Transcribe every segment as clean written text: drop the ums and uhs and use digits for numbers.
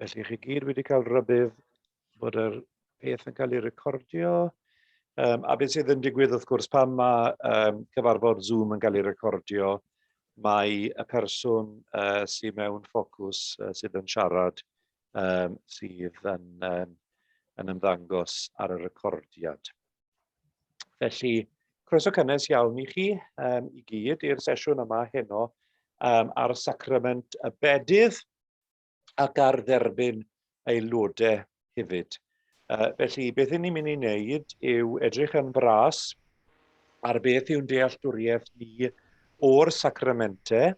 Felly chi gyd wedi cael rhybudd bod yr peth yn cael ei recordio. A beth sydd yn digwydd wrth gwrs pan mae cyfarfod Zoom yn cael ei recordio, mae y person sydd mewn ffocws sydd yn siarad sydd yn, yn ymddangos ar y recordiad. Felly, croeso cynnes iawn i chi i gyd i'r sesiwn yma heno ar sacrament y bedydd ac ar dderbyn aelodau hefyd. Felly, beth ni'n mynd i wneud yw edrych yn fras ar beth yw'n dealltwriaeth ni o'r sacramentau,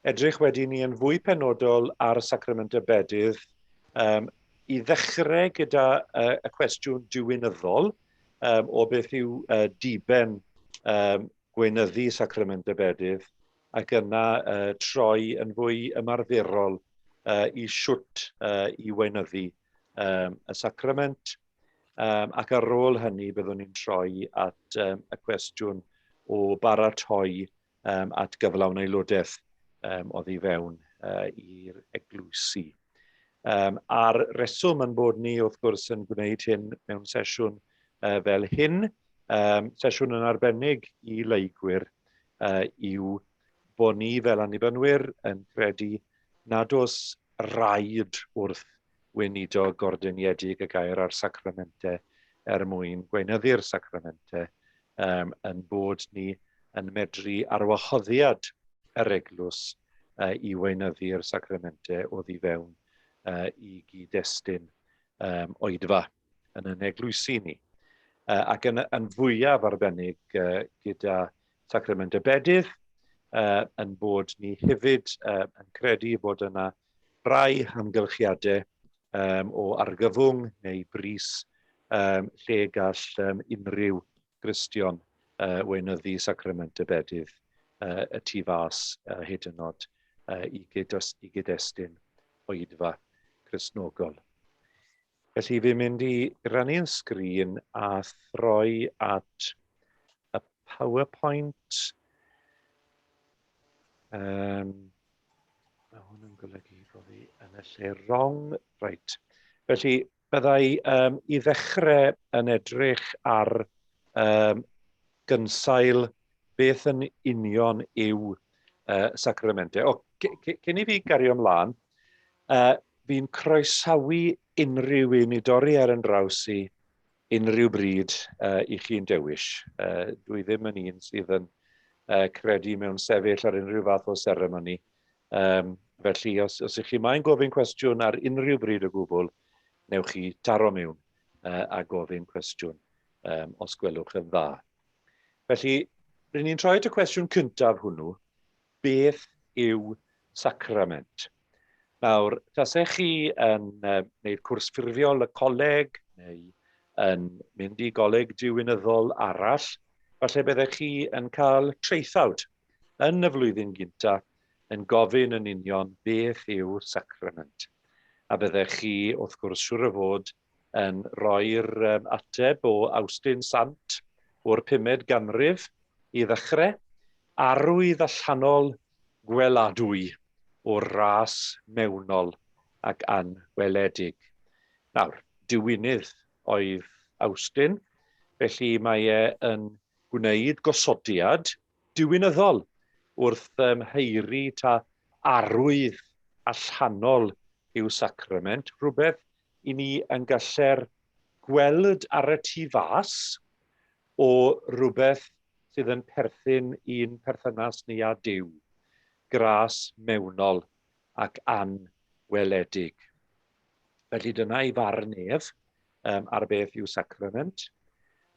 edrych wedyn ni yn fwy penodol ar sacrament y bedydd, i ddechrau gyda y cwestiwn diwinyddol o beth yw diben gweinyddu sacrament y bedydd, ac yna troi yn fwy ymarferol i shwt i weinyddu y sacrament. Ac ar ôl hynny byddwn ni'n troi at y cwestiwn o baratoi at gyflawn aelodaeth oddi fewn i'r eglwysi. A'r reswm yn bod ni wrth gwrs yn gwneud hyn mewn sesiwn fel hyn, sesiwn yn arbennig i leigwyr, yw bod ni fel Annibynwyr yn credu nad oes raid wrth weinidog gordiniedig y gair a'r sacramente er mwyn gweinyddu'r sacramente, yn bod ni yn medru ar wahoddiad yr eglwys i weinyddu'r sacramente oddi fewn i gyd-destun oedfa yn yn eglwysi ni. Ac yn, yn fwyaf arbennig gyda sacrament y bedydd, yn bod ni hefyd yn credu bod yna rai amgylchiadau o argyfwng neu bris lle gall unrhyw Gristion weinyddu sacrament y bedydd y tu fas hyd yn oed i gyd-destun oedfa Cristnogol. Felly fi'n mynd i rannu'n sgrin a throi at y PowerPoint. Mae hwn yn golygu bod fi yn y lle wrong. Reit. Felly, byddai i ddechrau yn edrych ar gynsail beth yn union yw sacramentau. O, cyn i fi gario ymlaen, fi'n croesawu unrhyw un i dorri ar yn draws i unrhyw bryd i chi'n dewis. Dwi ddim yn un sydd yn credu mewn sefyll ar unrhyw fath o seremoni. Felly, os, os ych chi mae'n gofyn cwestiwn ar unrhyw bryd o gwbl, newch chi taro mewn a gofyn cwestiwn os gwelwch yn dda. Felly, rydyn ni'n troi at y cwestiwn cyntaf hwnnw, beth yw sacrament? Nawr, tasech chi yn gwneud cwrs ffurfiol y coleg neu yn mynd i goleg diwinyddol arall, falle byddech chi yn cael traethawd yn y flwyddyn gynta yn gofyn yn union beth yw sacrament. A byddech chi, wrth gwrs, siŵr o fod yn rhoi'r ateb o Awstin Sant o'r pumed ganrif i ddechrau, arwydd allanol gweladwy o'r ras mewnol ac anweledig. Nawr, diwinydd oedd Awstin, felly mae e yn gwneud gosodiad diwinyddol wrth haeru ta arwydd allanol yw sacrament, rhywbeth i ni yn gallu'r gweld ar y tu fas o rywbeth sydd yn perthyn i'n perthynas ni â Duw, gras mewnol ac anweledig. Felly dyna ei farn ef ar beth yw sacrament.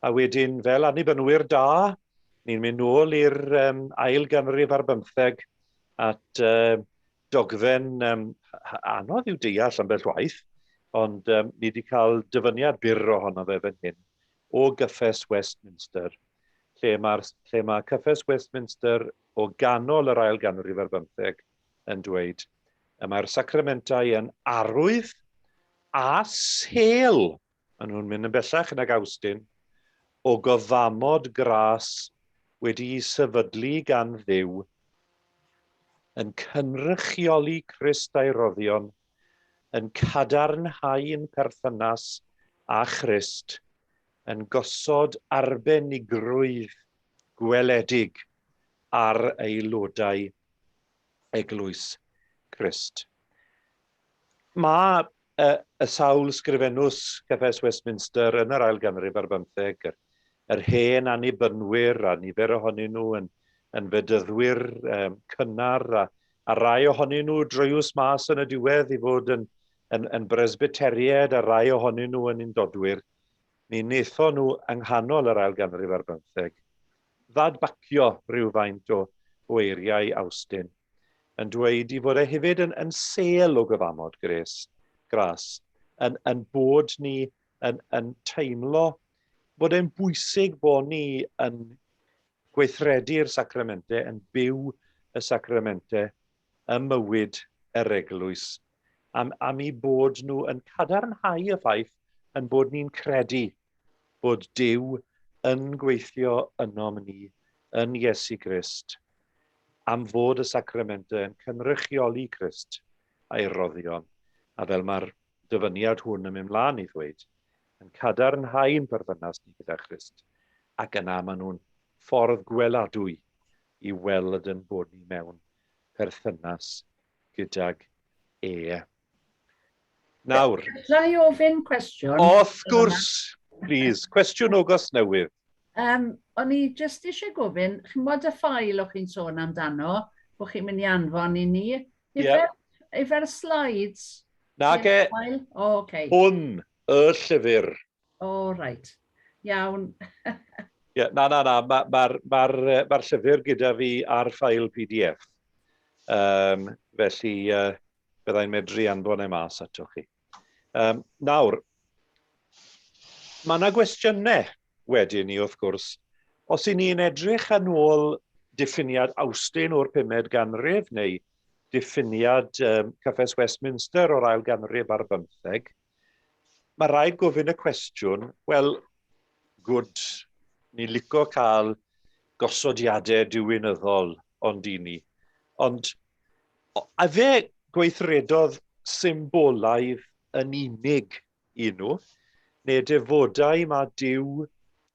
A wedyn, fel annibynwyr da, ni'n mynd nôl i'r ail ganrif ar bymtheg at dogfen anodd i'w deall ambell waith, ond ni wedi cael dyfyniad byr ohono fe fan hyn, o Gyffes Westminster, lle, mae'r, lle mae Cyffes Westminster o ganol yr ail ganrif ar bymtheg yn dweud y mae'r sacramentau yn arwydd a sêl, maen nhw'n mynd yn bellach nag Awstin, o gyfamod gras wedi'i sefydlu gan Dduw, yn cynrychioli Crist a'i roddion, yn cadarnhau'n perthynas â Christ, yn gosod arbenigrwydd gweledig ar aelodau Eglwys Crist. Mae y sawl sgrifennws Cyffes Westminster yn yr ail ganrif ar bymtheg, yr hen annibynwyr a nifer ohonyn nhw yn, yn fedyddwyr cynnar a, a rai ohonyn nhw droiws mas yn y diwedd i fod yn, yn, yn bresbyteriaid a rai ohonyn nhw yn undodwyr. Mi wnaethon nhw yng nghanol yr ail ganrif ar bymtheg ddadbacio rhywfaint o, o eiriau Awstin, yn dweud i fod e hefyd yn, yn sêl o gyfamod gres, gras, yn, yn bod ni yn, yn teimlo bod e'n bwysig bod ni yn gweithredu'r sacramentau, yn byw y sacramentau ym mywyd yr eglwys, am, am eu bod nhw yn cadarnhau y ffaith yn bod ni'n credu bod Duw yn gweithio ynom ni yn Iesu Grist, am fod y sacramentau yn cynrychioli Crist a'i roddion, a fel mae'r dyfyniad hwn yn mynd mlaen i ddweud, yn cadarnhau'n perthynas ni gyda Christ, ac yna maen nhw'n ffordd gweladwy i weld yn bod ni mewn perthynas gydag e. Nawr... Alla i ofyn cwestiwn? Wrth gwrs, please. Cwestiwn o Gasnewydd. O'n i jyst eisiau gofyn, chi'n gwybod y ffael o'ch chi'n sôn amdano, bod chi'n mynd i anfon i ni? Ie. Efo'r slides? Nage. O, okay. Hwn, y llyfr. O, right. Iawn. Ie, na, na, na, mae'r ma, ma, ma, ma llyfr gyda fi ar ffael PDF. Felly, byddai'n medru anfon e mas atoch chi. Nawr, mae yna gwestiynau wedyn ni, wrth gwrs. Os i ni'n edrych yn ôl diffiniad Awstin o'r pumed ganrif, neu diffiniad Cyffes Westminster o'r ail ganrif ar bymtheg, mae rhaid gofyn y cwestiwn, wel, gwd, ni'n licio cael gosodiadau diwinyddol ond i ni. Ond a fe gweithredodd symbolaidd yn unig i nhw, neu defodau mae Duw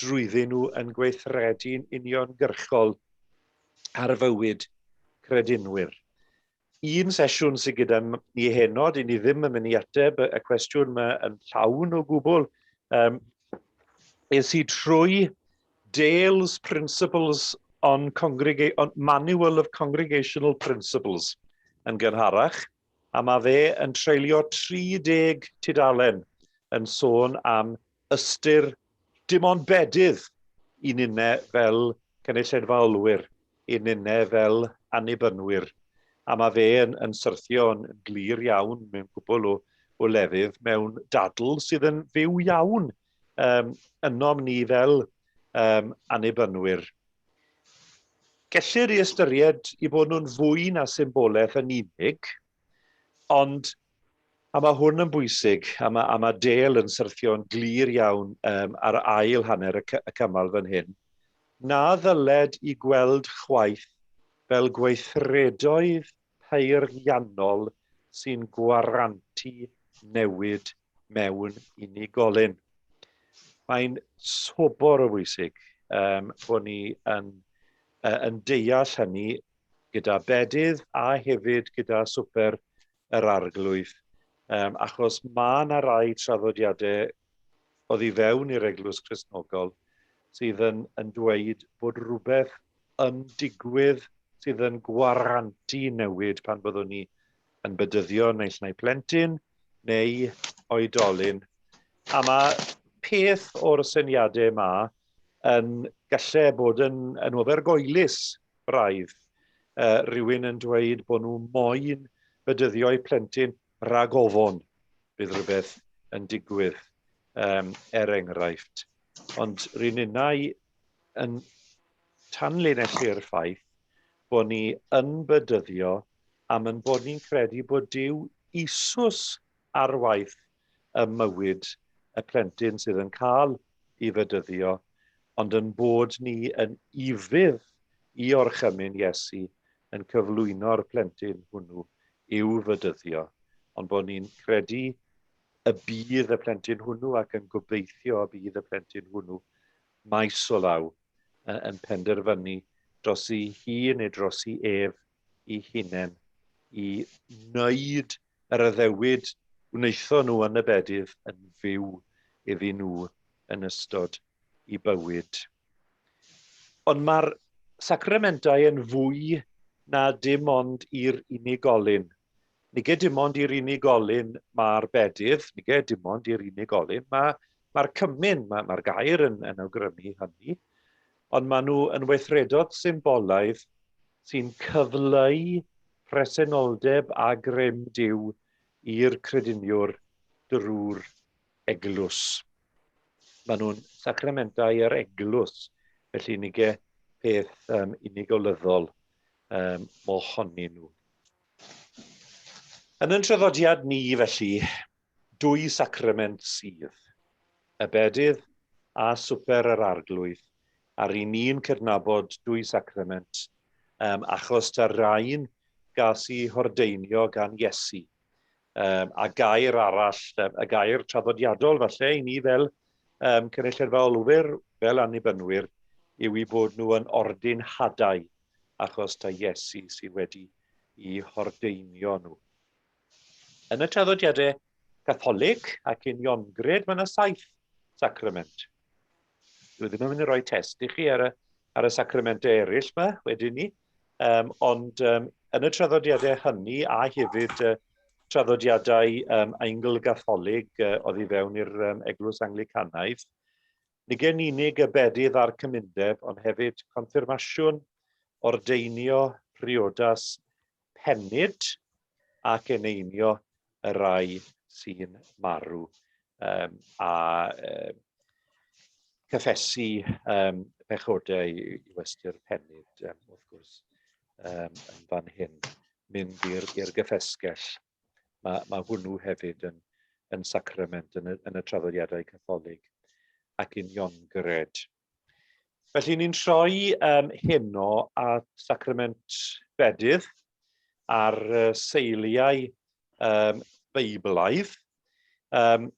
drwyddyn nhw yn gweithredu'n uniongyrchol ar fywyd credinwyr. Un sesiwn sydd gyda ni heno, dyn ni ddim yn mynd i ateb y cwestiwn yma yn llawn o gwbl. Es i trwy Dale's Principles on, on Manual of Congregational Principles yn gynharach, a mae fe yn treulio 30 tudalen yn sôn am ystyr dim ond bedydd i ninne fel cynulleidfaolwyr, i ninne fel annibynwyr. A mae fe yn, yn syrthio yn glir iawn mewn cwbl o, o lefydd mewn dadl sydd yn fyw iawn ynom ni fel annibynwyr. Gellir i ystyried i bod nhw'n fwy na symbolaeth yn unig, ond a mae hwn yn bwysig, a mae, a mae Dale yn syrthio'n glir iawn ar ail hanner y, y cymal fan hyn, na ddyled i gweld chwaith fel gweithredoedd peiriannol sy'n gwarantu newid mewn unigolyn. Mae'n sobor o bwysig bod ni yn, yn deall hynny gyda bedydd a hefyd gyda swper yr arglwydd, achos mae yna rai traddodiadau oddi fewn i'r Eglwys Cristnogol sydd yn, yn dweud bod rhywbeth yn digwydd sydd yn gwarantu newid pan byddwn ni yn bedyddio naill neu plentyn neu oedolyn. A mae peth o'r syniadau yma yn gallu bod yn, yn ofergoelus braidd. Rhywun yn dweud bod nhw moyn bedyddio'u plentyn rhag ofon bydd rhywbeth yn digwydd, er enghraifft. Ond rydyn ninnau yn tanlinellu'r ffaith bod ni yn bedyddio am yn bod ni'n credu bod Duw Isus ar waith ym mywyd y plentyn sydd yn cael ei fedyddio, ond yn bod ni yn ufudd i orchymyn Iesu yn cyflwyno'r plentyn hwnnw i'w fedyddio. Ond bod ni'n credu y bydd y plentyn hwnnw ac yn gobeithio y bydd y plentyn hwnnw maes o law yn penderfynu dros ei hun neu dros ei ef ei hunain i wneud yr addewid wnaethon nhw yn y bedydd yn fyw iddyn nhw yn ystod i bywyd. Ond mae'r sacramentau yn fwy na dim ond i'r unigolyn. Nige dim ond i'r unigolyn mae'r bedydd, nige dim ond i'r unigolyn, mae'r mae cymun, mae'r mae gair yn, yn awgrymu hynny, ond maen nhw yn weithredodd symbolaidd sy'n cyfleu presenoldeb a grym Duw i'r crediniwr drwy'r eglwys. Maen nhw'n sacramentau yr eglwys, felly nige peth um, unigolyddol um, mohonyn nhw. Yn yn traddodiad ni, felly, dwy sacrament sydd, y bedydd a swper yr arglwydd, a'r un ni'n cydnabod dwy sacrament, um, achos ta rhain gas i hordeinio gan Iesu. Um, a gair arall, y gair traddodiadol falle i ni fel um, cynulleidfaolwyr, fel annibynwyr, yw i bod nhw yn ordin hadau, achos ta Iesu sydd wedi i hordeinio nhw. Yn y traddodiadau Catholig ac uniongred, mae yna saith sacrament. Dwi ddim yn mynd i roi test i chi ar y, ar y sacramentau eraill yma wedyn ni, um, ond um, yn y traddodiadau hynny a hefyd uh, traddodiadau um, Eingl-Gatholig uh, oddi fewn i'r um, Eglwys Anglicanaidd, nid yn unig y bedydd a'r cymundeb, ond hefyd confirmasiwn, ordeinio, priodas, penyd ac eneinio y rai sy'n marw um, a um, cyffesu um, pechodau i, i westy'r penyd, um, wrth gwrs, um, yn fan hyn, mynd i'r gyffesgell. Mae, mae hwnnw hefyd yn, yn sacrament yn y, yn y traddodiadau Catholig ac uniongred. Felly ni'n troi um, heno at sacrament bedydd ar uh, seiliau um, Beiblaidd. Um,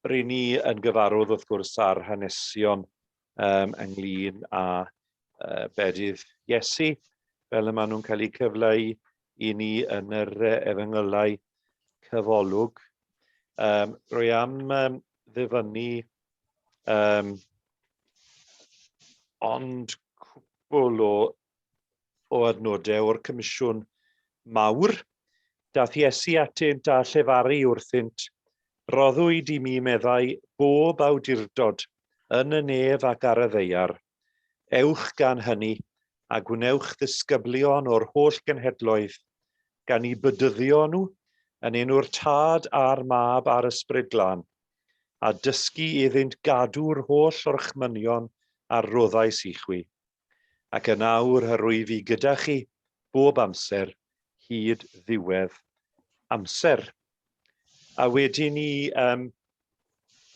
Ry'n ni yn gyfarwydd wrth gwrs ar hanesion um, ynglyn â uh, bedydd Iesu, fel y maen nhw'n cael eu cyfleu i ni yn yr uh, efengylau cyfolwg. Um, rwy am um, ddifynnu Um, ond cwbl o, o adnodau o'r Comisiwn Mawr. Dath Iesu atynt a llefaru wrthynt, Roddwyd i mi, meddai, bob awdurdod yn y nef ac ar y ddaear. Ewch gan hynny, a gwnewch ddisgyblion o'r holl genhedloedd, gan i bydyddio nhw yn enw'r Tad a'r Mab a'r Ysbryd Glân, a dysgu iddynt gadw'r holl orchmynion a roddais i chwi. Ac yn awr yr wyf i gyda chi bob amser hyd ddiwedd amser. A wedyn ni, um,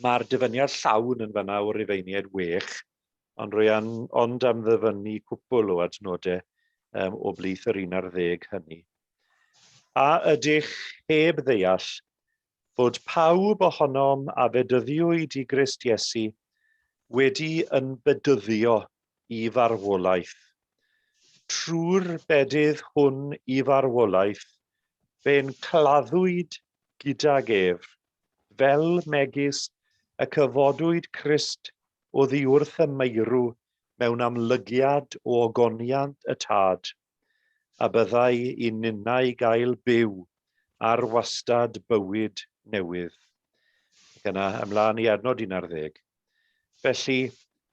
mae'r dyfyniad llawn yn fanna o'r Rufeiniaid wech, ond rwy an, ond am ddyfynnu cwpl o adnodau um, o blith yr 11 hynny. A ydych heb ddeall fod pawb ohonom a fedyddiwyd i Grist Iesu wedi yn bedyddio i farwolaeth. Trwy'r bedydd hwn i farwolaeth, fe'n claddwyd gydag ef, fel megis y cyfodwyd Crist oddi wrth y meirw mewn amlygiad o ogoniant y Tad. a byddai i ninnau gael byw ar wastad bywyd newydd. Ac yna ymlaen i adnod 11. Felly,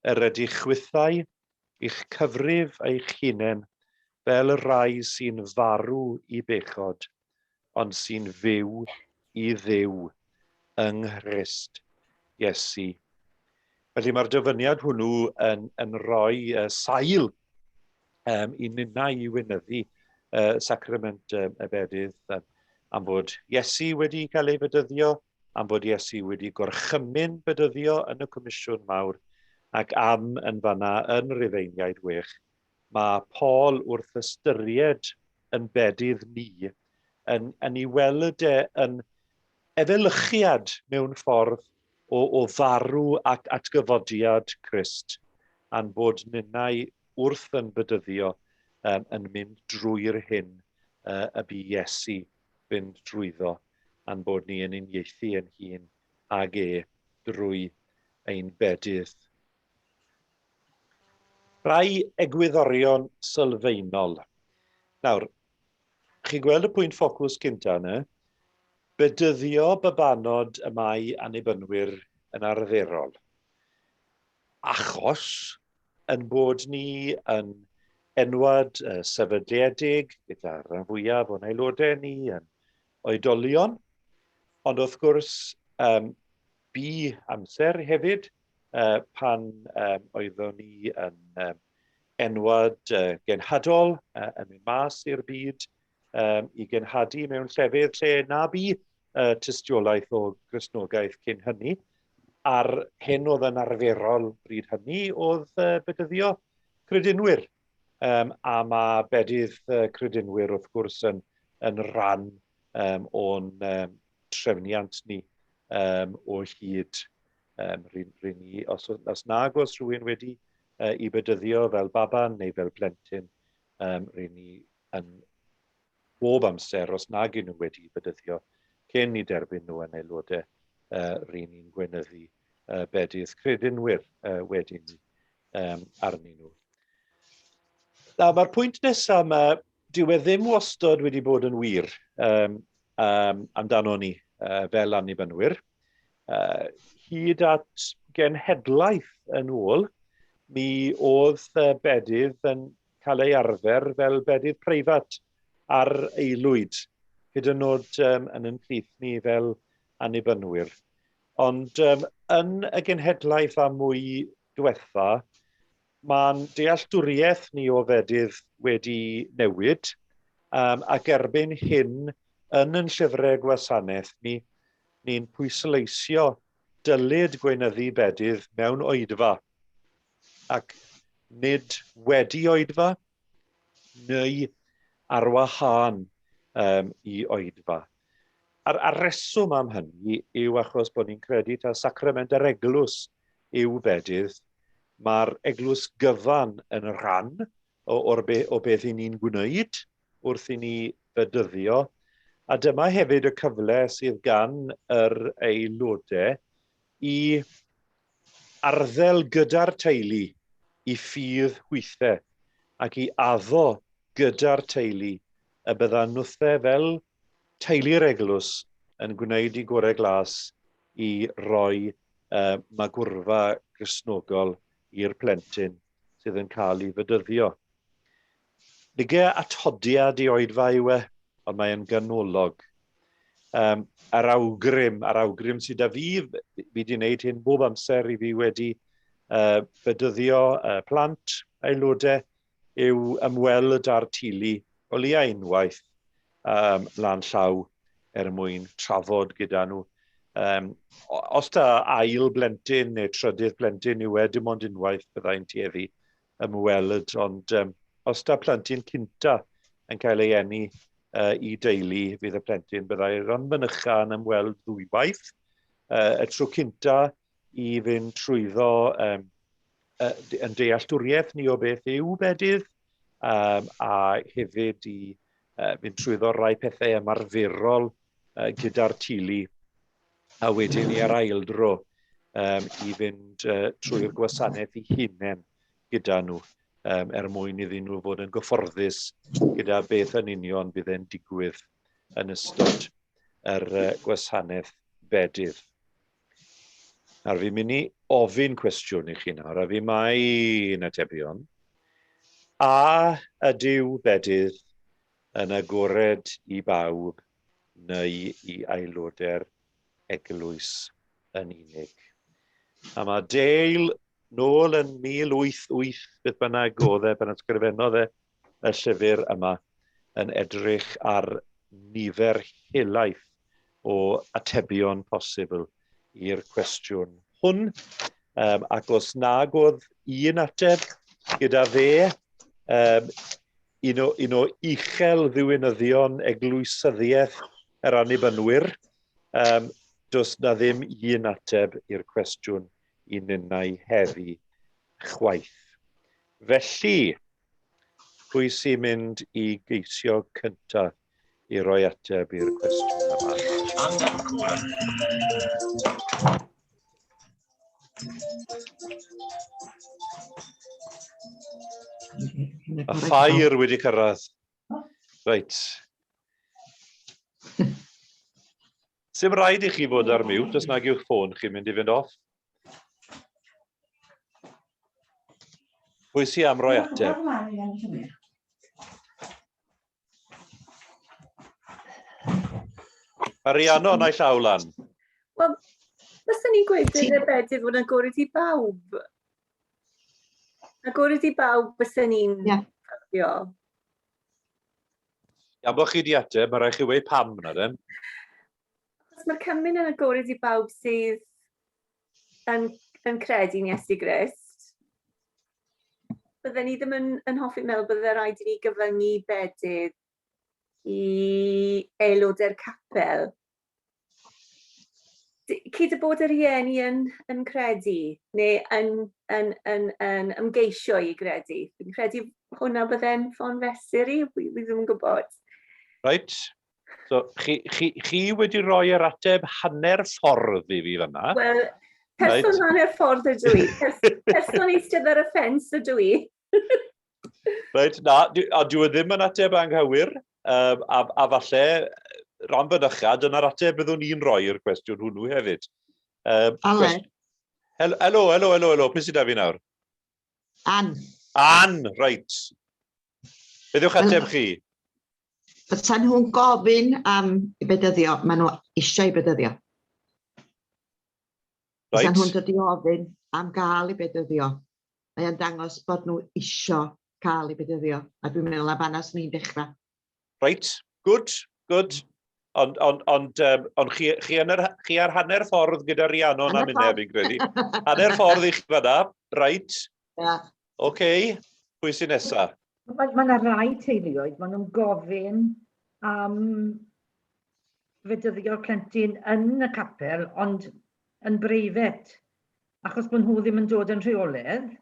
yr ydych chwithau i'ch cyfrif eich hunain fel y rhai sy'n farw i bechod, ond sy'n fyw i Dduw yng Nghrist Iesu. Felly mae'r dyfyniad hwnnw yn, yn rhoi uh, sail um, i ninnau i weinyddu uh, sacrament um, y bedydd, um, am fod Iesu wedi cael ei fedyddio, am fod Iesu wedi gorchymyn bedyddio yn y Comisiwn Mawr, ac am yn fanna yn Rufeiniaid Wech, mae Paul wrth ystyried yn bedydd ni, yn, yn ei weld e yn, efelychiad mewn ffordd o, o farw ac atgyfodiad Crist, a'n bod ninnau wrth yn bydyddio um, yn mynd drwy'r hyn uh, y bu Iesu fynd drwyddo, a'n bod ni yn uniaethu yn hun ag e drwy ein bedydd. Rhai egwyddorion sylfaenol. Nawr, chi'n gweld y pwynt ffocws cynta yna? Bedyddio babanod y mae annibynwyr yn arferol. Achos yn bod ni yn enwad sefydliedig gyda'r rhan fwyaf o'n aelodau ni yn oedolion, ond wrth gwrs um, bu amser hefyd uh, pan um, oeddwn ni yn um, enwad uh, genhadol uh, yn mynd mas i'r byd um, i genhadu mewn llefydd lle na bu uh, tystiolaeth o Gristnogaeth cyn hynny. A'r hyn oedd yn arferol bryd hynny oedd uh, bedyddio credinwyr. Um, a mae bedydd uh, credinwyr wrth gwrs yn, yn rhan um, o'n um, trefniant ni um, o hyd. Um, ryn, ryn ni, os, os nag oes rhywun wedi uh, i bedyddio fel baban neu fel plentyn, um, ryn ni yn bob amser, os nag yw nhw wedi bedyddio, cyn i derbyn nhw yn aelodau, uh, ryn ni'n gweinyddu uh, bedydd credinwyr uh, wedyn ni um, arnyn nhw. Na, mae'r pwynt nesaf yma, dyw e ddim wastad wedi bod yn wir um, um, amdano ni uh, fel annibynwyr. Uh, hyd at genhedlaeth yn ôl, mi oedd uh, bedydd yn cael ei arfer fel bedydd preifat ar aelwyd, hyd yn oed um, yn yn plith ni fel annibynwyr. Ond um, yn y genhedlaeth a mwy diwetha, mae'n dealltwriaeth ni o fedydd wedi newid, um, ac erbyn hyn, yn yn llyfrau gwasanaeth ni, ni'n pwysleisio dylid gweinyddu bedydd mewn oedfa, ac nid wedi oedfa, neu ar wahân um, i oedfa. A'r, a'r reswm am hynny yw achos bod ni'n credu ta sacrament yr eglwys yw bedydd. Mae'r eglwys gyfan yn rhan o, o'r be, o beth i ni'n gwneud wrth i ni fedyddio. A dyma hefyd y cyfle sydd gan yr aelodau i arddel gyda'r teulu i ffydd hwythau ac i addo gyda'r teulu y bydda nhwthe fel teulu'r eglwys yn gwneud i gorau glas i roi uh, magwrfa Gristnogol i'r plentyn sydd yn cael ei fedyddio. Nige atodiad i oedfa yw e, ond mae'n ganolog. Um, a'r awgrym, a'r awgrym sydd â fi, fi wedi gwneud hyn bob amser i fi wedi uh, bedyddio uh, plant, aelodau, yw ymweld â'r teulu o leia unwaith um, lan llaw er mwyn trafod gyda nhw. Um, os ta ail blentyn neu trydydd blentyn yw e, dim ond unwaith byddai'n tueddu ymweld, ond um, os ta plentyn cynta yn cael ei eni uh, i deulu, fydd y plentyn byddai'r rhan mynycha yn ymweld ddwywaith. Uh, y tro cynta i fynd trwyddo um, uh, yn dealltwriaeth ni o beth yw bedydd, um, a hefyd i uh, fynd trwyddo rai pethau ymarferol uh, gyda'r teulu, a wedyn i ar aildro um, i fynd uh, trwy'r gwasanaeth i hunain gyda nhw, um, er mwyn iddyn nhw fod yn gyfforddus gyda beth yn union bydd e'n digwydd yn ystod yr uh, gwasanaeth bedydd. Nawr fi'n mynd i ofyn cwestiwn i chi nawr, a fi mae'n atebion. A ydyw bedydd yn agored i bawb neu i aelodau'r eglwys yn unig? A mae Dale nôl yn 1888, beth bynnag oedd e, pan ysgrifennodd e y llyfr yma, yn edrych ar nifer helaeth o atebion posibl i'r cwestiwn hwn. Um, ac os nag oedd un ateb gyda fe, um, un, o, un o uchel ddiwinyddion eglwysyddiaeth yr annibynwyr, Does na ddim un ateb i'r cwestiwn i ninnau heddi chwaith. Felly, pwy sy'n mynd i geisio cyntaf i roi ateb i'r cwestiwn yma? A ffair wedi cyrraedd. Reit. Sim rhaid i chi fod ar mute os nag yw'ch ffôn chi'n mynd i fynd off. Pwy sy'n am roi ateb? Arianno, na i llaw lan. Wel, byswn ni'n gweud bydd y bedydd fod yn agored i bawb. Agored i bawb byswn ni'n yeah. Cofio. Gan bod chi wedi ateb, mae rhaid chi weud pam na den. Achos mae'r cymun yn agored i bawb sydd yn, yn credu'n Iesu Grist. Bydden ni ddim yn, yn hoffi meddwl bydde rhaid i ni gyfyngu bedydd i aelodau'r capel. Cyd y bod y rhieni yn, yn credu, neu yn, yn, yn, yn ymgeisio i gredu. Fi'n credu hwnna bydde'n ffon fesur i, fi, fi ddim yn gwybod. Reit. So, chi, chi, chi wedi rhoi yr ateb hanner ffordd i fi fyna. Wel, person right. hanner ffordd ydw i. Person eistedd ar y ffens ydw i. Reit, na, a dwi e ddim yn ateb anghywir, um, a, a falle ran fynycha, dyna'r ateb byddwn ni'n rhoi i'r cwestiwn hwnnw hefyd. Um, Ale. Helo, helo, helo, helo, helo, pwy sydd â fi nawr? Ann. Ann, reit. Beth yw'ch ateb chi? Fysa nhw'n gofyn am i bedyddio, maen nhw eisiau i bedyddio. Right. Fysa nhw'n dod i ofyn am gael i bedyddio. Mae o'n dangos bod nhw isio cael eu bedyddio, a dwi'n meddwl na fanna swn i'n dechrau. Reit, good, good. Ond, ond, ond, um, ond chi, chi, yn yr, chi ar hanner ffordd gyda Rhiannon a minne, fi'n credu. Hanner ffordd i chi fanna, reit. Yeah. Oce, okay. Pwy sy'n nesa? Mae ma yna rai teuluoedd, maen nhw'n gofyn am fedyddio'r plentyn yn y capel, ond yn breifat, achos bod nhw ddim yn dod yn rheolaidd,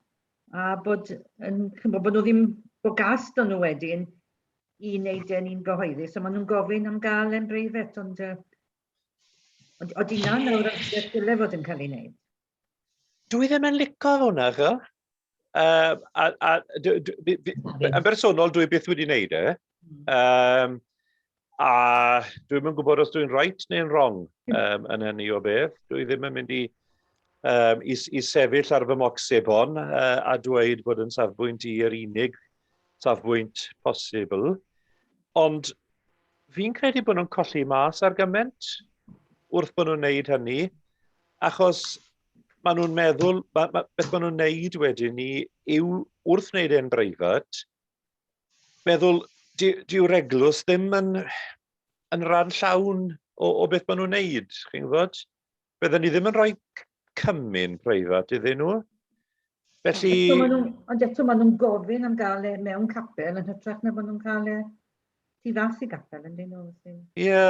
a bod, yn, chimod, bod nhw ddim, bod gas 'da nhw wedyn i wneud e'n un gyhoeddus, so maen nhw'n gofyn am gael e'n breifat, ond, ond, ond yna nawr beth dyle fod yn cael ei wneud. Dwi ddim yn licio hwnna, cho. A, a, dwi, dwi, dwi, yn bersonol, dwi byth wedi wneud e. Um, a dwi'n yn gwybod os dwi'n right neu'n wrong yn hynny o beth. Dwi ddim yn mynd i, um, i, i sefyll ar fy moc sebon a dweud bod yn safbwynt i yr unig safbwynt posibl. Ond fi'n credu bod nhw'n colli mas ar gymaint wrth bod nhw'n neud hynny, achos maen nhw'n meddwl, ma, ma, beth maen nhw'n neud wedyn ni yw wrth wneud e'n breifat, meddwl, dyw'r eglwys ddim yn, yn rhan llawn o, o beth maen nhw'n neud, chi'n gwybod? Bydden ni ddim yn rhoi cymun preifat iddyn nhw. Felly... Ond eto maen nhw'n gofyn am gael e mewn capel yn hytrach na bod nhw'n cael e tu fas i gapel yn dyn nhw. Ie,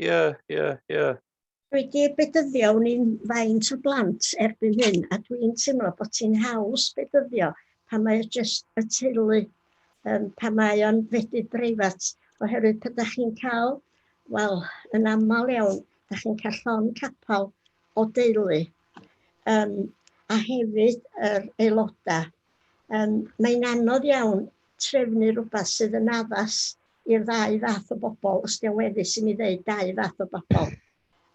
ie, ie, ie. Dwi 'di bedyddio wn i'n faint o blant erbyn hyn a dwi'n teimlo bod ti'n haws bedyddio pan mae o jyst y teulu, um, pan mae o'n fedydd breifat, oherwydd pan da chi'n cael, wel, yn aml iawn, da chi'n cael llond capel o deulu, um, a hefyd yr aelodau. Um, mae'n anodd iawn trefnu rhywbeth sydd yn addas i'r ddau fath o bobl, os di'n weddus i mi ddeud dau fath o bobl.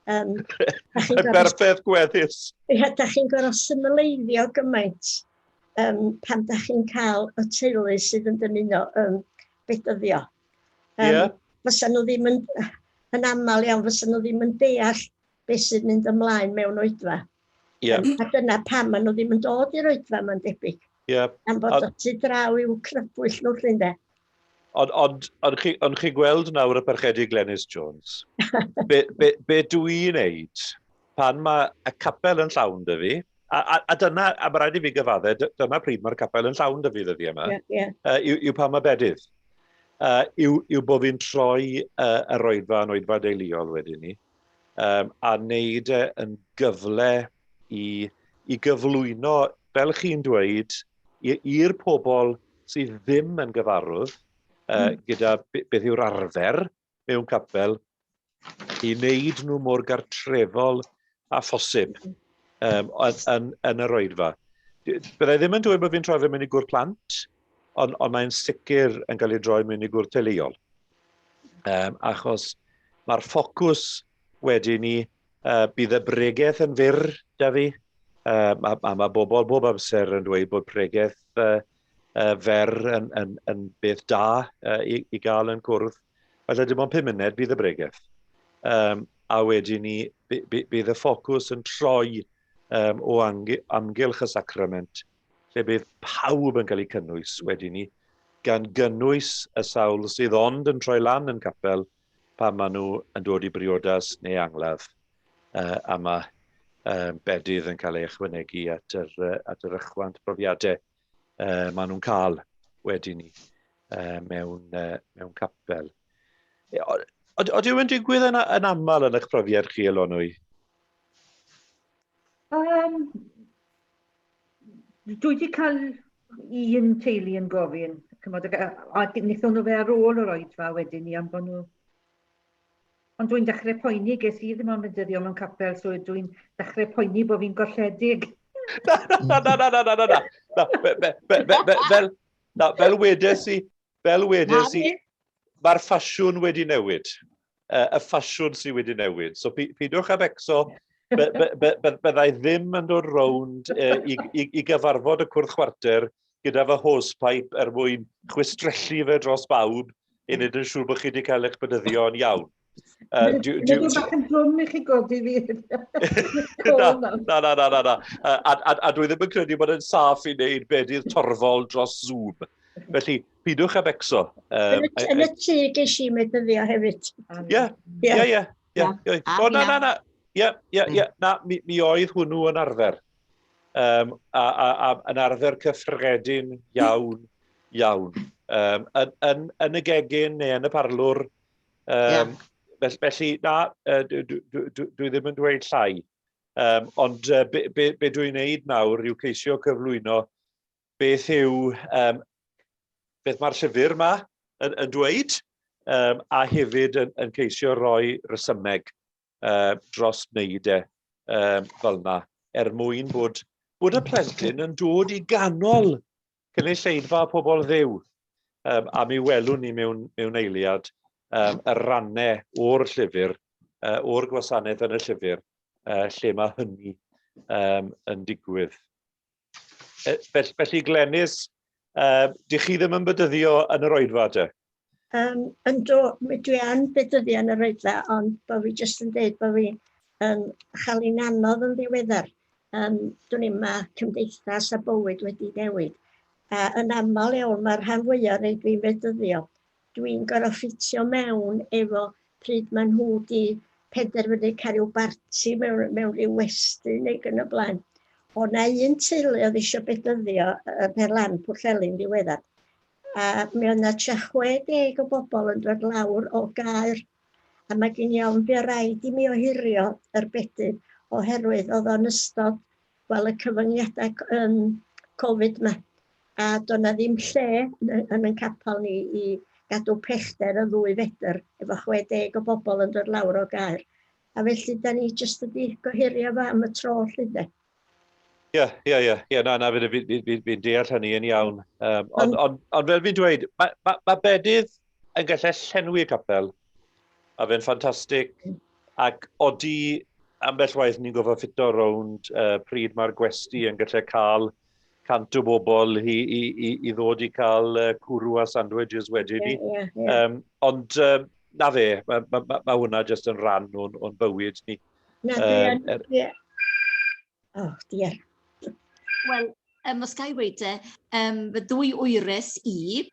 Um, Berffaith gweddus. Ia, da chi'n gorfod symleiddio gymaint um, pan da chi'n cael y teulu sydd yn dymuno um, bedyddio. Um, yeah. Fysa nhw ddim yn, yn aml iawn, fysa nhw ddim yn deall beth sydd mynd ymlaen mewn oedfa. Yeah. A dyna pam maen nhw ddim yn dod i'r oedfa, mae'n debyg. Yeah. Am bod o tu draw i'w crybwyll nhw, llun de. Ond on, on chi, on chi gweld nawr y parchedig Glenys Jones, be, be, be dwi'n neud pan mae y capel yn llawn dy fi, a, a, a dyna, a mae rhaid i fi gyfadde, dyna pryd mae'r capel yn llawn dy fi ddyddi yma, yeah, yeah. Yw, yw pan mae bedydd. Yw, yw bod fi'n troi yr oedfa yn oedfa deuluol wedyn ni. A wneud e yn gyfle i, i gyflwyno, fel chi'n dweud, i'r pobl sydd ddim yn gyfarwydd gyda beth yw'r arfer mewn capel, i wneud nhw mor gartrefol a phosib yn yr oedfa. Byddai ddim yn dweud bod fi'n troi fe mewn i gwr plant, ond mae'n sicr yn cael ei droi mewn i gwr teuluol. Achos mae'r ffocws wedyn ni, bydd y bregeth yn fyr da fi, a mae bobl bob amser yn dweud bod pregeth fer yn beth da i gael yn cwrdd. Falle dim ond 5 munud bydd y bregeth. A wedyn ni, bydd y ffocws yn troi o amgylch y sacrament, lle bydd pawb yn cael eu cynnwys wedyn ni, gan gynnwys y sawl sydd ond yn troi lan yn capel pan maen nhw yn dod i briodas neu angladd, a mae bedydd yn cael ei ychwanegu at yr ychwant profiadau maen nhw'n cael wedyn ni mewn capel. Oeddi yw'n digwydd yn aml yn eich profiad chi, Elonwy? Dwi wedi cael un teulu yn gofyn, chymod, a wnaethon nhw fe ar ôl yr oedfa wedyn ni, am bod nhw... Ond dwi'n dechrau poeni, ges i ddim ond bedyddio mewn capel, so dwi'n dechrau poeni bod fi'n golledig. Na, na, na, na, na, na, na, na. Na, fel wedes i, mae'r ffasiwn wedi newid. Y ffasiwn sydd wedi newid. So peidiwch â becso, byddai ddim yn dod rownd i gyfarfod y cwrdd chwarter gyda fy hosepipe er mwyn chwistrellu fe dros bawb i wneud yn siŵr bod chi wedi cael eich bedyddio yn iawn. Dwi'n bach yn drwm i chi godi fi. Na, na, na, na, na. A dwi ddim yn credu bod yn saff i wneud bedydd torfol dros Zoom. Felly, peidiwch â becso. Yn y tŷ ges i medyddio hefyd. Ie, ie, ie. O, na, na, na. Ie, ie, ie. Na, mi oedd hwnnw yn arfer. A yn arfer cyffredin iawn, iawn. Yn y gegin neu yn y parlwr. Felly, na, dwi ddim yn dweud llai. Ond be dwi'n neud nawr yw ceisio cyflwyno beth yw, beth mae'r llyfr yma yn dweud, a hefyd yn ceisio rhoi resymeg dros wneud e fel yna, er mwyn bod y plentyn yn dod i ganol cynulleidfa pobl Dduw. A mi welwn ni mewn eiliad y rannau o'r llyfr, o'r gwasanaeth yn y llyfr, lle mae hynny yn digwydd. Felly Glenys, dych chi ddim yn bedyddio yn yr oedfa te? Yndw, dwi yn bedyddio yn yr oedfa, ond bod fi jyst yn dweud bod fi yn chael hi'n anodd yn ddiweddar. Dwi'n i'n ma cymdeithas a bywyd wedi newid. A yn aml iawn mae'r rhan fwyaf rei dwi'n bedyddio. Dwi'n gorfod ffitio mewn efo pryd maen nhw wedi penderfynu cael rhyw barti mewn rhyw westy neu yn y blaen. O na un teulu oedd eisiau bedyddio ym Mherlan Pwllheli'n ddiweddar. A mi oedd 'na tua 60 o bobl yn dod lawr o Gaer. A mae gen i ofn buo raid i mi ohirio yr bedydd oherwydd oedd o'n ystod wel y cyfyngiadau Covid yma. A doedd 'na ddim lle yn ein capel ni i gadw pellter y 2 fetr efo 60 o bobl yn dod lawr o Gaer. A felly da ni jyst wedi gohirio fo am y tro 'lly de. Ie, ie, ie, ie, na, na, fi'n deall hynny yn iawn. Ond fel fi'n dweud, mae bedydd yn gallu llenwi y capel, a fe'n ffantastig, ac odi ambell waith ni'n gofio ffito rownd pryd mae'r gwesti yn gallu cael 100 o bobl i ddod i cael cwrw a sandwiches wedyn ni. Ond na fe, mae hwnna jyst yn rhan o'n bywyd ni. Na, dwi yn... Oh, dear. Wel, os ga i weud e, fy ddwy wyres i,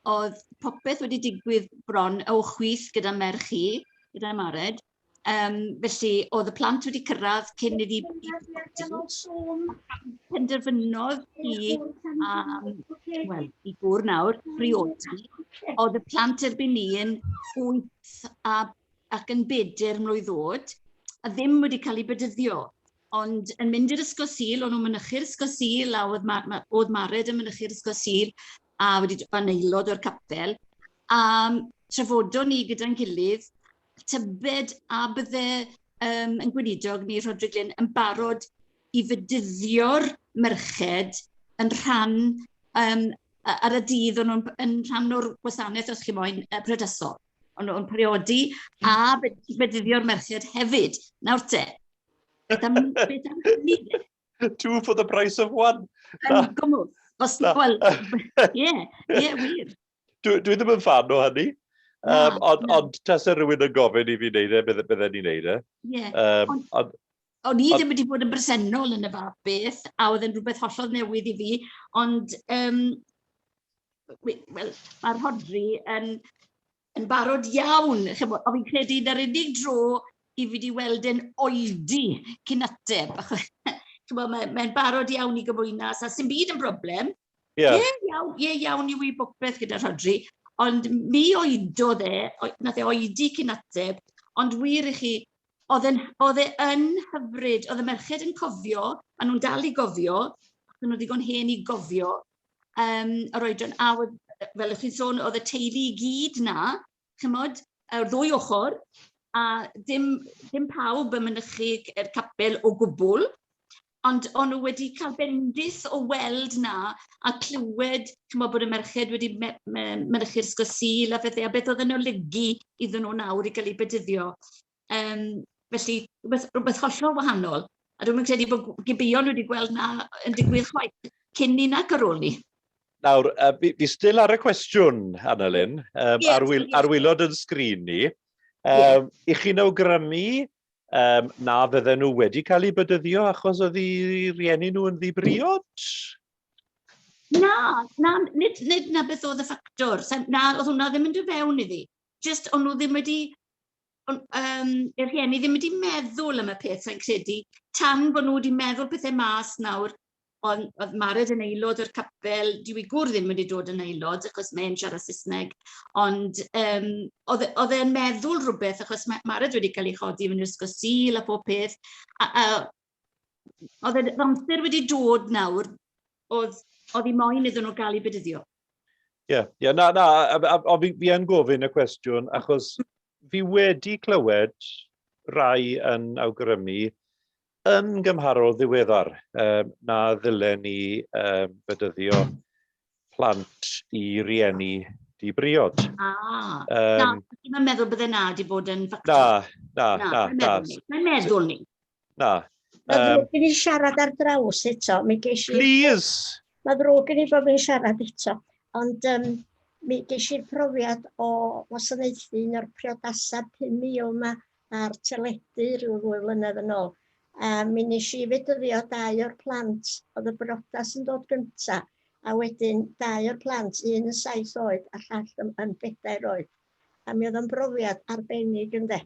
oedd popeth wedi digwydd bron o chwith gyda merch i, gyda Mared. Felly, oedd y plant wedi cyrraedd cyn iddi penderfynodd i, wel, i gŵr nawr, briodi. Oedd y plant erbyn 1, 8 a ac yn bedair mlwydd oed, a ddim wedi cael eu bedyddio. Ond yn mynd i'r ysgol Sul, o'n nhw'n mynychu'r ysgol Sul, a oedd, ma, ma, oedd Mared yn mynychu'r ysgol Sul, a wedi dod yn aelod o'r capel. A trafodon ni gyda'n gilydd, tybed a bydde yn gweinidog ni, Rhodri Glyn, yn barod i fedyddio'r merched yn rhan um, ar y dydd o'n nhw'n yn rhan o'r gwasanaeth, os chi moyn, priodasol. O'n nhw'n priodi a bedyddio'r merched hefyd. Nawr te, beth am, beth am hynny? Two for the price of one. Yn gwmws. Os, wel, ie, ie, wir. Dwi, dwi ddim yn fan o hynny. Um, ond, ond tase rhywun yn gofyn i fi wneud e, bydde, bydden ni'n wneud e. Yeah. Um, ond, ond, o'n i ddim wedi bod yn bresennol yn y fath beth, a oedd yn rhywbeth hollol newydd i fi, ond um, wel, mae'r Rhodri yn, yn barod iawn. Chimod, o fi'n credu na'r unig dro i fi wedi weld e'n oedi cyn ateb. Chimod, mae'n mae barod iawn i gymwynas, a sy'n byd yn broblem. Ie, yeah. iawn, ie, iawn i wy bopeth gyda Rhodri, ond mi oedodd e, nath e oedi cyn ateb, ond wir i chi, oedd e'n, oedd e yn hyfryd, oedd y merched yn cofio, a nhw'n dal i gofio, ac nhw ddigon hen i gofio um, yr oedran, a oedd, fel ych chi'n sôn, oedd y teulu i gyd na, chymod, yr ddwy ochr, a dim, dim pawb yn mynychu yr capel o gwbl, ond o'n nhw wedi cael bendith o weld na a clywed chymod, bod y merched wedi me, me, mynychu'r ysgol Sul a phethau, a beth oedd yn olygu iddyn nhw nawr i gael eu bedyddio. Um, felly, rhywbeth, rhywbeth hollol wahanol. A dwi'n credu bod Gibeon wedi gweld na yn digwydd chwaith cyn ni nac ar ôl ni. Nawr, uh, fi, fi still ar y cwestiwn, Annalyn, um, yes, ar, wil, ar wylod yn sgrin ni. Um, yeah. I chi'n awgrymu um, na fydden nhw wedi cael eu bydyddio achos oedd eu rieni nhw yn ddi-briod? Na, na, nid, nid na beth oedd y ffactor. Na, oedd hwnna ddim yn dod fewn iddi. Just, o'n nhw ddim wedi, on, um, y rhieni ddim wedi meddwl am y peth, sa'n credu, tan bod nhw wedi meddwl pethau mas nawr ond oedd Mared yn aelod o'r capel, dyw ei gŵr ddim wedi dod yn aelod, achos mae'n siarad Saesneg, ond um, oedd, e, oedd e'n meddwl rhywbeth, achos mae Mared wedi cael ei chodi mewn ysgol Sul a pob peth, a, a oedd e'n amser wedi dod nawr, oedd, oedd i moyn iddyn nhw gael eu bedyddio. Ie, yeah, yeah, na, na, a, a, a, fi, fi yn gofyn y cwestiwn, achos fi wedi clywed rai yn awgrymu yn gymharol ddiweddar um, na ddylen ni um, fedyddio plant i rieni di briod. Ah, um, na, dwi'n meddwl bydde na di bod yn ffactor. Na, na, na, na. Mae'n meddwl ni. Na. Mae ddrwg gen i siarad ar draws eto. Mi ges i... Please! Mae ddrwg gen i bod fi'n siarad eto. Ond um, mi ges i'r profiad o wasanaethu un o'r priodasau 5,000 yma ar teledu rhyw ddwy flynedd yn ôl. A mi nes i fedyddio dau o'r plant, oedd y briodas yn dod gynta, a wedyn dau o'r plant, un yn saith oed a llall yn, yn bedair oed. A mi oedd o'n brofiad arbennig ynde,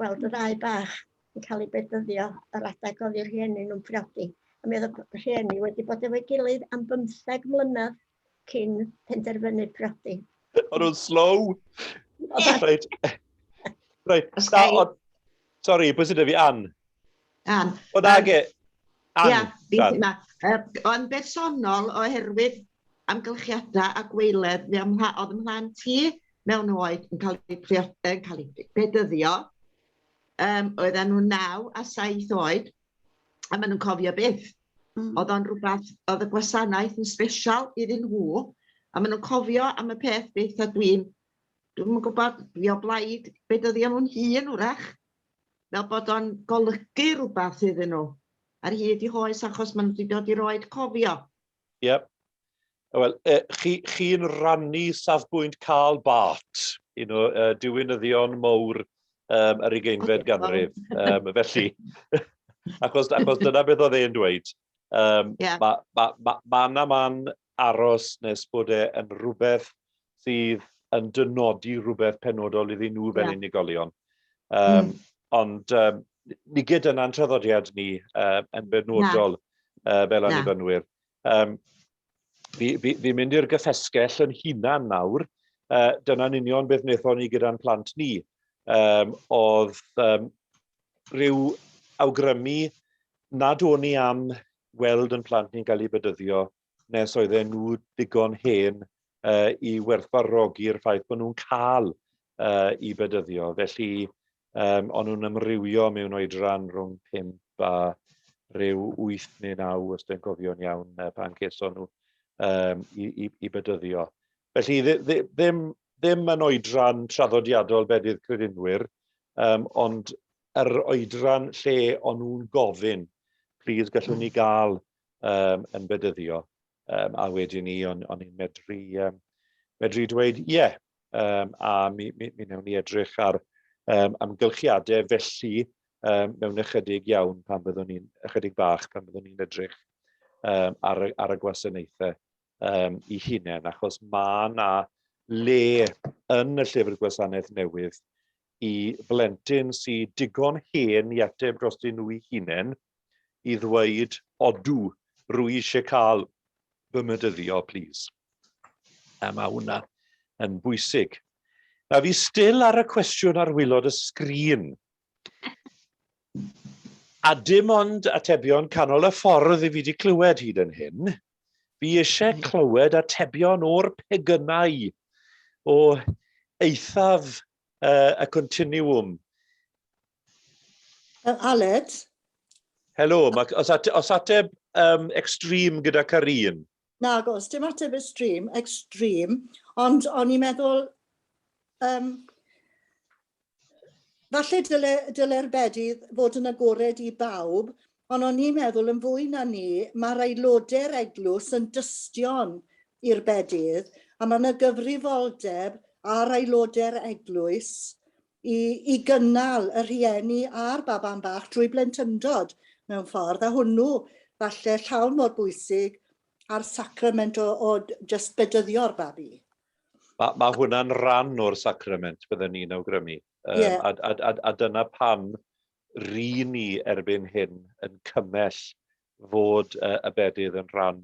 gweld y ddau bach yn cael eu bedyddio yr adeg oedd eu rhieni nhw'n priodi. A mi oedd y rhieni wedi bod efo'i gilydd am bymtheg mlynedd cyn penderfynu priodi. O'n nhw'n slow. Reit. Reit. Na, on, sorry, pwy sydd 'da fi? Ann. Ann. O na, ge. Ann. Ia, fi yma. Ond bersonol, oherwydd amgylchiadau a gweiledd, mi oedd ymhlant i mewn oed yn cael ei, priod, yn cael ei bedyddio. Um, oedden nhw 9 a 7 oed, a maen nhw'n cofio byth. Oedd o'n rhywbeth, oedd y gwasanaeth yn sbesial iddyn nhw, a maen nhw'n cofio am y peth byth, a dwi'n, dwi'n yn gwybod, dwi o blaid bedyddio nhw'n hun wrach, fel bod o'n golygu rhywbeth iddyn nhw ar hyd i hoes, achos maen nhw wedi dod i'r oed cofio. Yep. Wel, eh, chi'n chi rannu safbwynt Karl Barth, un o diwinyddion mowr um, yr ugeinfed ganrif. Um, felly, achos, achos dyna beth oedd e'n dweud. Um, yeah. Mae ma, ma, ma na man aros nes bod e yn rhywbeth sydd yn dynodi rhywbeth penodol iddyn nhw fel yeah. unigolion. Um, mm. Ond um, ni gyd yna'n traddodiad ni yn benodol fel annibynwyr. Um, fi, fi, fi mynd i'r gyffesgell yn hunan nawr. Dyna'n union beth wnaethon ni gyda'n plant ni. um, oedd um, rhyw awgrymu nad o'n i am weld yn plant ni'n cael eu bedyddio nes oedden nhw digon hen uh, i werthfawrogi'r ffaith bod nhw'n cael uh, i bedyddio. Felly, um, o'n nhw'n amrywio mewn oedran rhwng 5 a rhyw 8 neu 9, os dwi'n cofio'n iawn, pan ceson nhw um, i, i, i bedyddio. Felly, ddim, ddim yn oedran traddodiadol bedydd credinwyr, um, ond yr oedran lle o'n nhw'n gofyn, please gallwn ni gael um, yn bedyddio. Um, a wedyn ni, o'n, on i'n medru, um, medru dweud ie, yeah, um, a mi, mi, mi wnawn ni edrych ar um, amgylchiadau felly um, mewn ychydig iawn pan byddwn ni'n, ychydig bach pan byddwn ni'n edrych um, ar, ar y gwasanaethau um, i hunain, achos mae yna le yn y llyfr gwasanaeth newydd i blentyn sydd digon hen i ateb drostyn nhw eu hunain i ddweud, odw, rwy eisiau cael fy mydyddio, please. A mae hwnna yn bwysig. Na fi still ar y cwestiwn ar wylod y sgrin. A dim ond atebion canol y ffordd i fi wedi clywed hyd yn hyn. Fi eisiau clywed atebion o'r pegynau o eithaf uh, y continuwm. Aled? Helo, mae, os, ate, os ateb um, extreme gyda Karin? Nag oes, dim ateb extreme, extreme, ond o'n i'n meddwl, um, Falle dyle, dyle'r bedydd fod yn agored i bawb, ond o'n i'n meddwl yn fwy na ni, mae'r aelodau'r eglwys yn dystion i'r bedydd, a mae yna gyfrifoldeb ar aelodau'r eglwys i, i gynnal y rhieni a'r baban bach drwy blentyndod mewn ffordd, a hwnnw falle llawn mor bwysig a'r sacrament o, o just bedyddio'r babi. Mae, mae hwnna'n rhan o'r sacrament, byddwn ni'n awgrymu. Um, yeah. a, a, a, a dyna pam ry ni erbyn hyn yn cymell fod uh, y bedydd yn rhan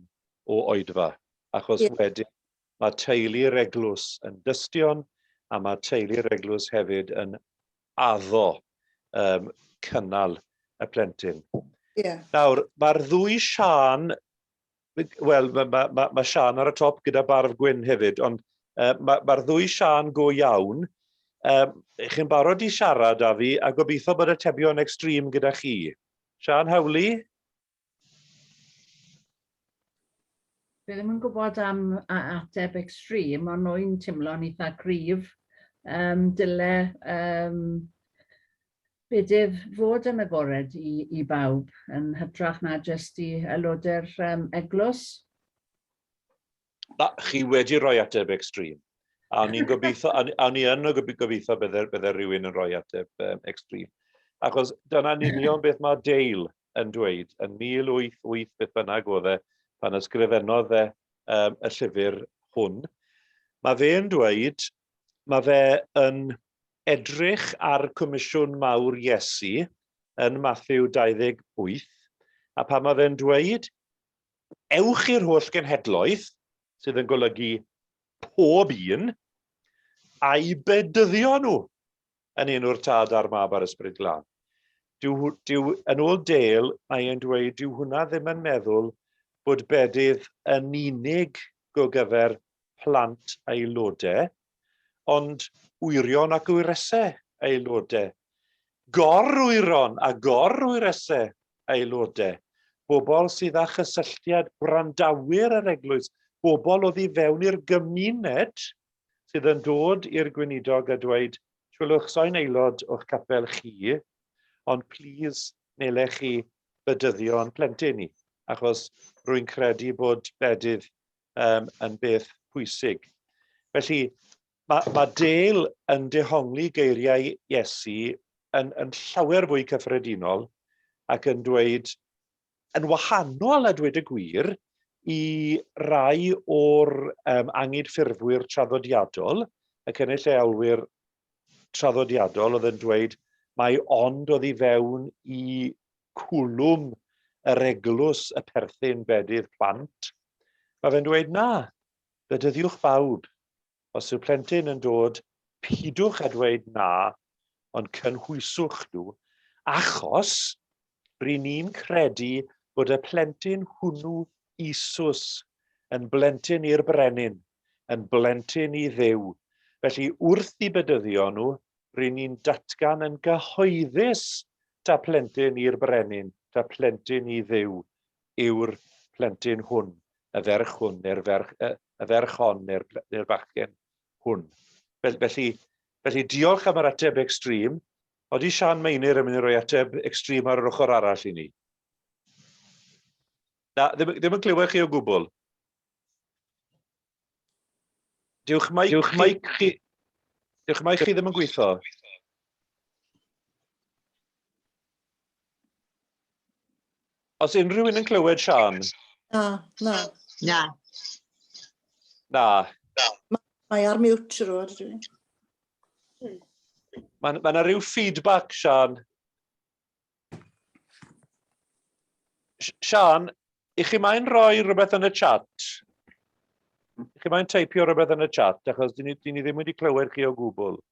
o oedfa. Achos yeah. wedyn mae teulu'r eglwys yn dystion a mae teulu'r eglwys hefyd yn addo um, cynnal y plentyn. Yeah. Nawr, mae'r ddwy Siân Wel, mae ma, ma, ma Sian ar y top gyda barf gwyn hefyd, ond uh, mae'r ma, ddwy Sian go iawn. Um, chi'n barod i siarad â fi a gobeithio bod atebion extreme gyda chi. Sian Howley? Dwi ddim yn gwybod am ateb extreme, ond o'n teimlo'n eitha cryf. Um, dyle um, bedydd fod yn agored i, i bawb yn hytrach na jyst i aelodau'r um, eglwys? Na, chi wedi rhoi ateb extreme. A ni'n gobeithio, a ni yn gobeithio bydde, bydde rhywun yn rhoi ateb um, extreme. Achos dyna'n union beth mae Dale yn dweud yn 1888 beth bynnag oedd e pan ysgrifennodd e um, y llyfr hwn. Mae fe'n dweud, mae fe yn edrych ar Comisiwn Mawr Iesu yn Mathew 28, a pan mae fe'n dweud, ewch i'r holl genhedloedd, sydd yn golygu pob un, a'i bedyddio nhw yn enw'r Tad a'r Mab a'r Ysbryd Glân. Dyw, dyw, yn ôl Dale, mae e'n dweud, dyw hwnna ddim yn meddwl bod bedydd yn unig gogyfer plant aelodau, ond wyrion ac wyresau aelodau, gor-wyron a gor-wyresau aelodau, bobl sydd â chysylltiad gwrandawyr yr eglwys, bobl oddi fewn i'r gymuned sydd yn dod i'r gweinidog a dweud, Chwilwch, soi'n aelod o'ch capel chi, ond plîs nelech chi bedyddio'n plentyn i, achos rwy'n credu bod bedydd um, yn beth pwysig. Felly, mae, mae Dale yn dehongli geiriau Iesu yn, yn llawer fwy cyffredinol ac yn dweud, yn wahanol a dweud y gwir, i rai o'r um, angydffurfwyr traddodiadol, y cynulleolwyr traddodiadol oedd yn dweud mai ond oedd i fewn i cwlwm yr eglwys y perthyn bedydd plant. Mae fe'n dweud na, bedyddiwch bawb. Os yw plentyn yn dod, pidwch â dweud na, ond cynhwyswch nhw, achos ry'n ni'n credu bod y plentyn hwnnw, Isus, yn blentyn i'r brenin, yn blentyn i Dduw. Felly wrth i bedyddio nhw, ry'n ni'n datgan yn gyhoeddus ta plentyn i'r brenin, ta plentyn i Dduw yw'r plentyn hwn, y ferch hwn, neu'r ferch, y, y ferch hon, neu'r, neu bachgen hwn. Felly, felly diolch am yr ateb extreme. Odi Sian Meinir yn mynd i roi ateb extreme ar yr ochr arall i ni? Na, ddim, ddim yn clywed chi o gwbl. Diwch mic, Diwch mic chi... Diwch mic chi ddim yn gweithio. Os unrhyw un yn clywed Sian? Na, na. Na. Na. Mae ar mute, siwr o fod, ydw i. Mae ma 'na rhyw feedback, Sian. Sian, i chi mae'n rhoi rhywbeth yn y chat? I chi mae'n teipio rhywbeth yn y chat, achos dyn ni, dyn ni ddim wedi clywed chi o gwbl.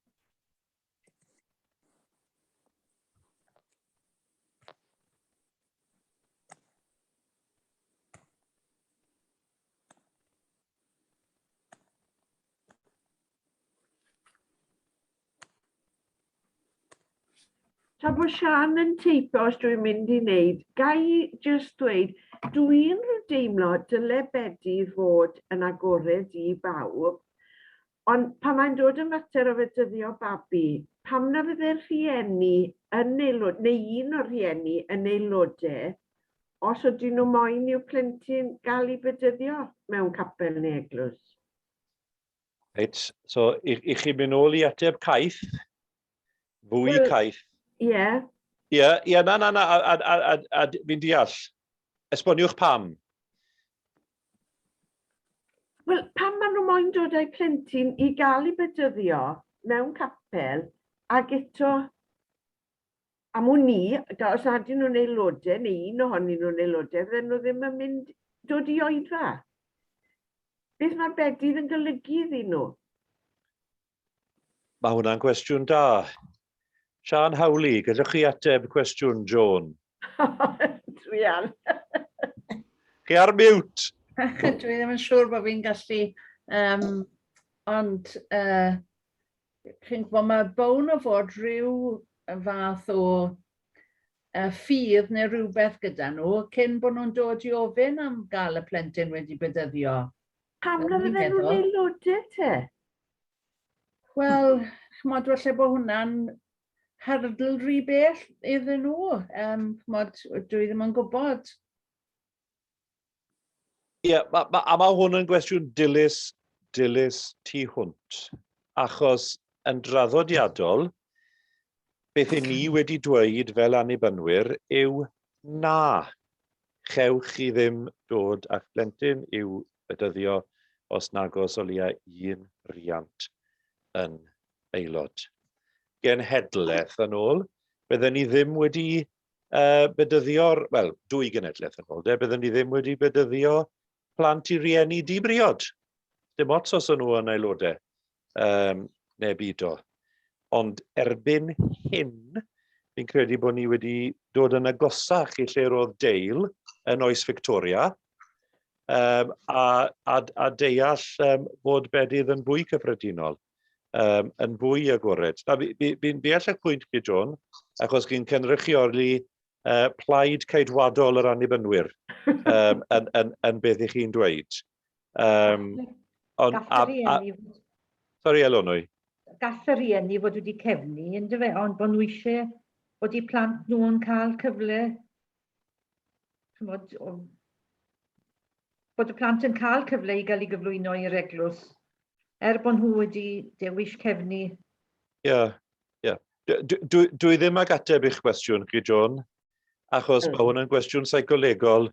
Tra bod Sian yn teipio os dwi'n mynd i wneud, ga i jyst dweud, dwi'n rhyw deimlo dyle bedydd fod yn agored i bawb, ond pan mae'n dod yn fater o fedyddio babi, pam na fydde'r rhieni yn aelod, neu un o'r rhieni yn aelodau, os ydyn nhw moyn i'w plentyn gael ei bedyddio mewn capel neu eglwys? Reit, so i, i chi mynd nôl i ateb caeth, fwy well, caeth. Ie. Yeah. Ie, yeah, ie, yeah, na, na, na, a, a, a, a, a fi'n deall. Esboniwch pam. Wel, pam maen nhw moyn dod â'u plentyn i gael ei bedyddio mewn capel ac eto am wn i, os nad ydyn nhw'n aelodau, neu un ohonyn nhw'n aelodau, fydden nhw ddim yn mynd dod i oedfa. Beth mae'r bedydd yn golygu iddyn nhw? Mae hwnna'n gwestiwn da. Sian Howley, gallwch chi ateb cwestiwn Joan? Dwi ar. Chi ar mute. Dwi ddim yn siŵr bod fi'n gallu, um, ond uh, chi'n gwybod, mae bown o fod rhyw fath o uh, ffydd neu rhywbeth gyda nhw cyn bod nhw'n dod i ofyn am gael y plentyn wedi bedyddio. Pam na fydden nhw'n aelodau te? Wel, ch'mod, falle bod hwnna'n hurdle rhy bell iddyn nhw. Um, ch'mod, dwi ddim yn gwybod. Ie, yeah, ma, ma, a mae hwn yn gwestiwn dilys, dilys tu hwnt. Achos yn draddodiadol, beth i ni wedi dweud fel annibynwyr yw na, chewch chi ddim dod â'ch plentyn i'w bedyddio os nagos o leia un riant yn aelod. Genhedlaeth yn ôl, bydden ni ddim wedi uh, bedyddio'r, wel, dwy genedlaeth yn ôl, de, bydden ni ddim wedi bedyddio plant i rieni di-briod. Dim ots os o'n nhw yn aelodau um, neu bido. Ond erbyn hyn, fi'n credu bod ni wedi dod yn agosach i lle roedd Dale yn oes Victoria, um, a, a, a deall um, bod bedydd yn fwy cyffredinol. um, yn fwy agored. Na, fi'n fi, fi deall eich pwynt chi, John, achos chi'n cynrychioli uh, plaid ceidwadol yr annibynwyr um, yn, yn, yn beth i chi'n dweud. Um, on, a, a, sorry, Elonwy. Gall y rhieni fod wedi cefnu, ynddo fe, ond bod nhw eisiau bod eu plant nhw'n cael cyfle, chymod, bod y plant yn cael cyfle i gael ei gyflwyno i'r eglwys, er bod nhw wedi dewis cefnu. Ie, yeah, ie. Yeah. Dwi, dwi ddim ag ateb i'ch cwestiwn chi, John, achos mm. mae hwn yn gwestiwn seicolegol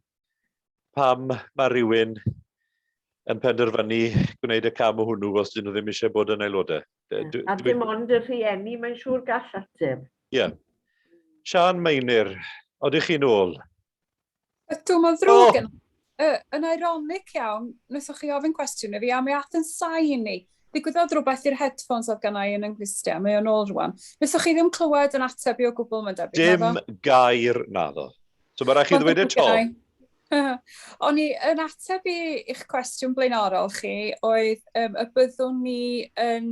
pam mae rhywun yn penderfynu gwneud y cam o hwnnw os dyn nhw ddim eisiau bod yn aelodau. A dim ond y rhieni, mae'n siŵr gall ateb. Ie. Yeah. Sian Meinir, odych chi'n ôl? Ydw, mae'n ddrwg oh. yn, yn ironic iawn, wnaethoch chi ofyn cwestiwn i fi, a mi ath yn sain i. Ddigwyddodd rhywbeth i'r headphones oedd gennau yn yng nghlustiau, mae o'n ôl rwan. Wnaethoch chi ddim clywed yn ateb i o gwbl, mae'n debyg, Dim naddo? gair naddo. So mae rhaid chi ddweud e to. O'n i yn ateb i i'ch cwestiwn blaenorol chi oedd um, y byddwn ni yn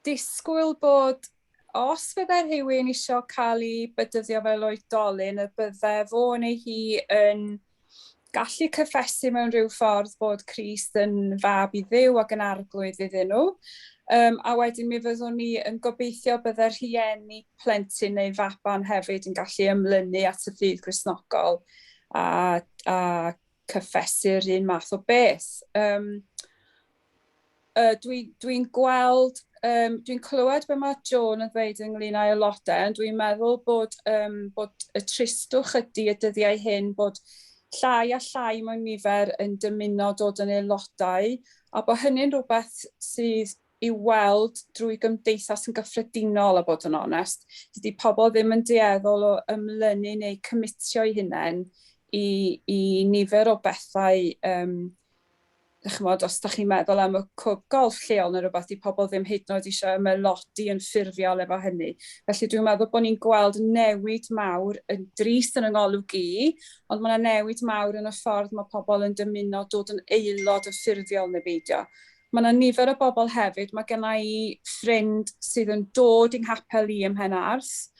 disgwyl bod os fydde rhywun eisiau cael ei bydyddio fel oedolyn, y bydde fo neu hi yn gallu cyffesu mewn rhyw ffordd bod Crist yn fab i Dduw ac yn arglwydd iddyn nhw. Um, a wedyn mi fyddwn ni yn gobeithio bydde rhieni plentyn neu faban hefyd yn gallu ymlynu at y ffydd Gristnogol a, a cyffesu'r un math o beth. Um, Dwi'n dwi gweld, um, dwi'n clywed be mae Joan yn ddweud ynglyn â'i aelodau, ond dwi'n meddwl bod, um, bod y tristwch ydy y dyddiau hyn bod llai a llai mewn nifer yn dymuno dod yn aelodau, a bod hynny'n rhywbeth sydd i'w weld drwy gymdeithas yn gyffredinol, a bod yn onest. Dydy pobl ddim yn dueddol o ymlynu neu cymitio eu hunain i, i nifer o bethau um, chymod, os da chi'n meddwl am y cwb golff lleol neu rhywbeth, di pobl ddim hyd yn oed eisiau ymaelodi yn ffurfiol efo hynny. Felly dwi'n meddwl bod ni'n gweld newid mawr yn drist yn yng ngolwg i, ond mae yna newid mawr yn y ffordd mae pobl yn dymuno dod yn aelod yn ffurfiol neu beidio. Mae yna nifer o bobl hefyd, mae gen i ffrind sydd yn dod i'n nghapel i ym Mhenarth,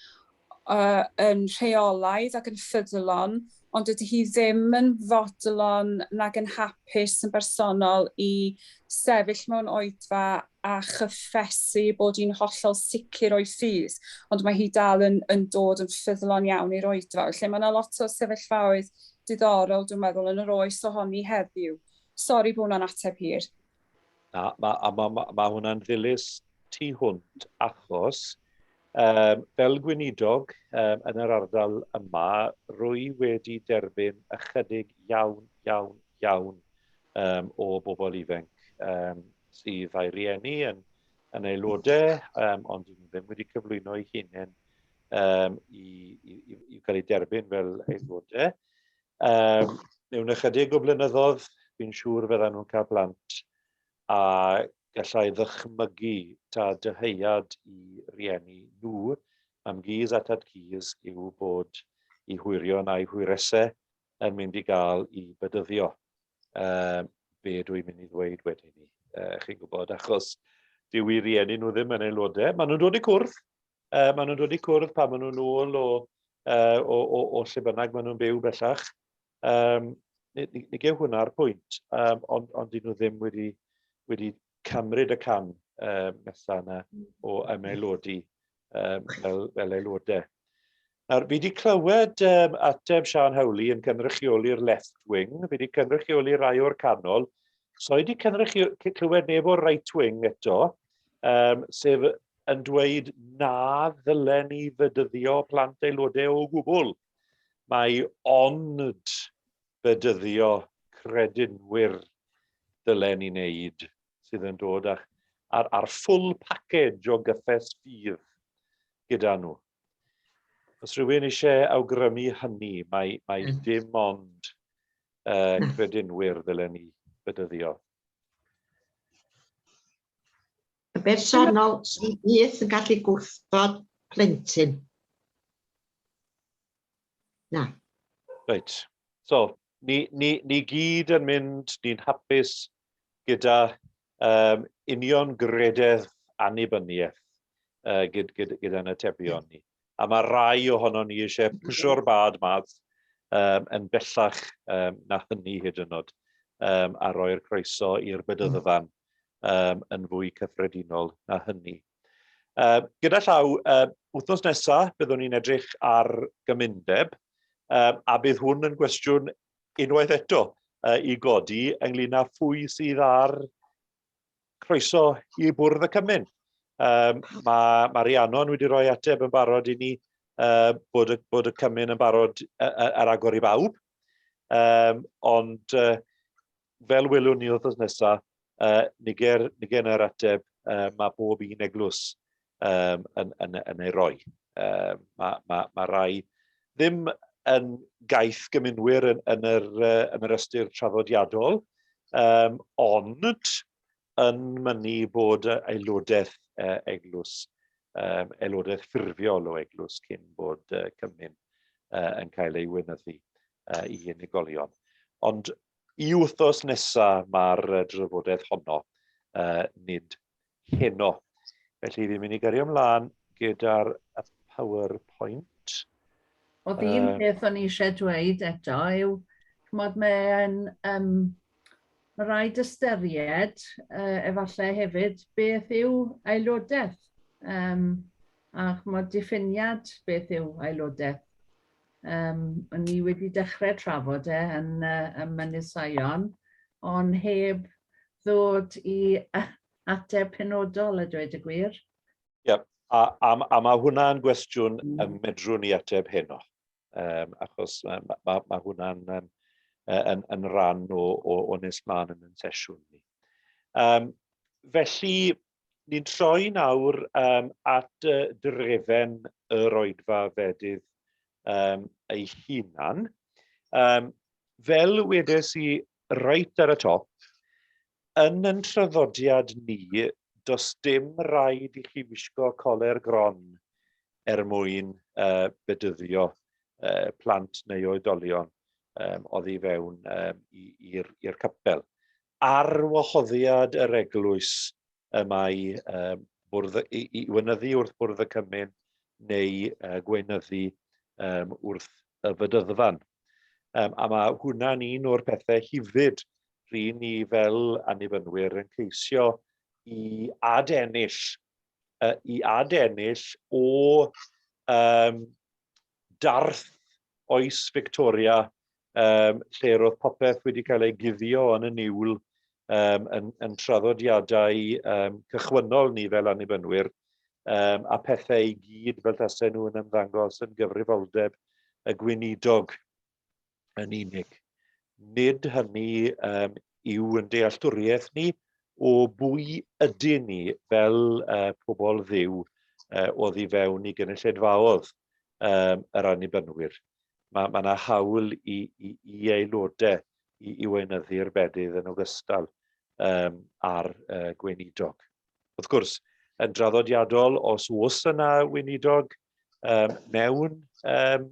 uh, yn rheolaidd ac yn ffyddlon, ond dydy hi ddim yn fodlon nag yn hapus yn bersonol i sefyll mewn oedfa a chyffesu bod hi'n hollol sicr o'i ffydd, ond mae hi dal yn, yn dod yn ffyddlon iawn i'r oedfa. Felly mae yna lot o sefyllfaoedd diddorol, dwi'n meddwl, yn yr oes ohoni heddiw. Sori bod hwnna'n ateb hir. Na, mae ma, ma, ma, ma hwnna'n ddilys tu hwnt achos um, fel gweinidog um, yn yr ardal yma, rwy wedi derbyn ychydig iawn, iawn, iawn um, o bobl ifanc um, sydd â'i rieni yn, yn aelodau, um, ond dyn nhw ddim wedi cyflwyno eu hunain um, i, i, i, i gael eu derbyn fel aelodau. Um, mewn ychydig o blynyddoedd, fi'n siŵr fyddan nhw'n cael plant a gallai ddychmygu ta dyheuad i rieni nhw, mam gus a tad cus, yw bod i hwyrion a'i hwyresau yn mynd i gael i bydyddio. Um, be dwi'n mynd i ddweud wedyn ni, uh, chi'n gwybod, achos dyw i rieni nhw ddim yn aelodau. Maen nhw'n dod i cwrdd, Uh, maen nhw'n dod i cwrdd pan maen nhw'n ôl o, uh, o, o, o lle bynnag maen nhw'n byw bellach. Um, ni, ni, ni gew hwnna'r pwynt, um, ond, ond dyn nhw ddim wedi, wedi cymryd y cam um, nesaf yna o ymaelodi um, fel, fel aelodau. Nawr, fi wedi clywed um, ateb Sian Howley yn cynrychioli'r left wing, fi wedi cynrychioli rai o'r canol, so i wedi clywed neb o'r right wing eto, um, sef yn dweud na ddylen ni fedyddio plant aelodau o gwbl. Mae ond bedyddio credinwyr dylen ni wneud sydd yn dod â, ar, ar full package o gyffes ffydd gyda nhw. Os rhywun eisiau awgrymu hynny, mae, mae mm. dim ond uh, credinwyr ddylen ni bedyddio. Yn bersonol, swn i byth yn gallu gwrthod plentyn. Na. Reit. So, ni, ni, ni gyd yn mynd, ni'n hapus gyda um, union grededd annibyniaeth uh, gyd, gyd, gyda'n atebion ni. A mae rai ohono ni eisiau pwsio'r bad mas um, yn bellach um, na hynny hyd yn oed, um, a roi'r croeso i'r bedyddfan um, yn fwy cyffredinol na hynny. Uh, gyda llaw, uh, wythnos nesaf byddwn ni'n edrych ar gymundeb, um, a bydd hwn yn gwestiwn unwaith eto uh, i godi ynglyn â phwy sydd ar croeso i bwrdd y cymun. Um, mae, mae Rhiannon wedi rhoi ateb yn barod i ni uh, bod, y, bod y cymun yn barod ar agor i bawb. Um, ond uh, fel welwn ni wythnos nesaf, uh, niger, niger yr ateb uh, mae bob un eglwys um, yn, yn, yn ei roi. Um, mae, mae, mae rai ddim yn gaeth gymunwyr yn, yn, yr, uh, yn yr ystyr traddodiadol, um, ond yn mynnu bod aelodaeth eglwys, aelodaeth ffurfiol o eglwys cyn bod cymun yn cael ei weinyddu i unigolion. Ond i wythnos nesaf mae'r drafodaeth honno, nid heno. Felly fi'n mynd i gario ymlaen gyda'r PowerPoint. Oedd un peth o'n i eisiau dweud eto yw, ch'mod, mae'n mae rhaid ystyried efallai hefyd beth yw aelodaeth a ch'mod diffiniad beth yw aelodaeth. O'n i wedi dechrau trafod e yn ym Mynydd Sion, ond heb ddod i ateb penodol a dweud y gwir. Ie, a, a, a mae hwnna'n gwestiwn y medrwn ni ateb heno, achos mae ma, ma hwnna'n yn, yn rhan o, o, o nes mlaen yn yn sesiwn ni. Felly, ni'n troi nawr at drefen yr oedfa fedydd ei hunan. Fel wedes i reit ar y top, Yn yn traddodiad ni, does dim rhaid i chi wisgo coler gron er mwyn uh, bedyddio uh, plant neu oedolion um, oddi fewn um, i'r capel. Ar wahoddiad yr eglwys y mae um, bwrdd, i, i weinyddu wrth bwrdd y cymun neu uh, gweinyddu um, wrth y fydyddfan. A mae hwnna'n un o'r pethau hefyd ry'n ni fel Annibynwyr yn ceisio i adennill, i adennill o um, darth oes Victoria, um, lle roedd popeth wedi cael ei guddio yn y niwl um, yn, yn traddodiadau um, cychwynnol ni fel Annibynwyr, um, a pethau i gyd fel tasen nhw yn ymddangos yn gyfrifoldeb y gweinidog yn unig. Nid hynny um, yw yn dealltwriaeth ni o bwy ydyn ni fel pobl ddiw oddi fewn i gynulleidfaodd um, yr annibynwyr. Mae yna ma hawl i, i, i aelodau i, i weinyddu'r bedydd yn ogystal um, â'r gweinidog. Wrth gwrs, yn draddodiadol, os oes yna weinidog um, mewn um,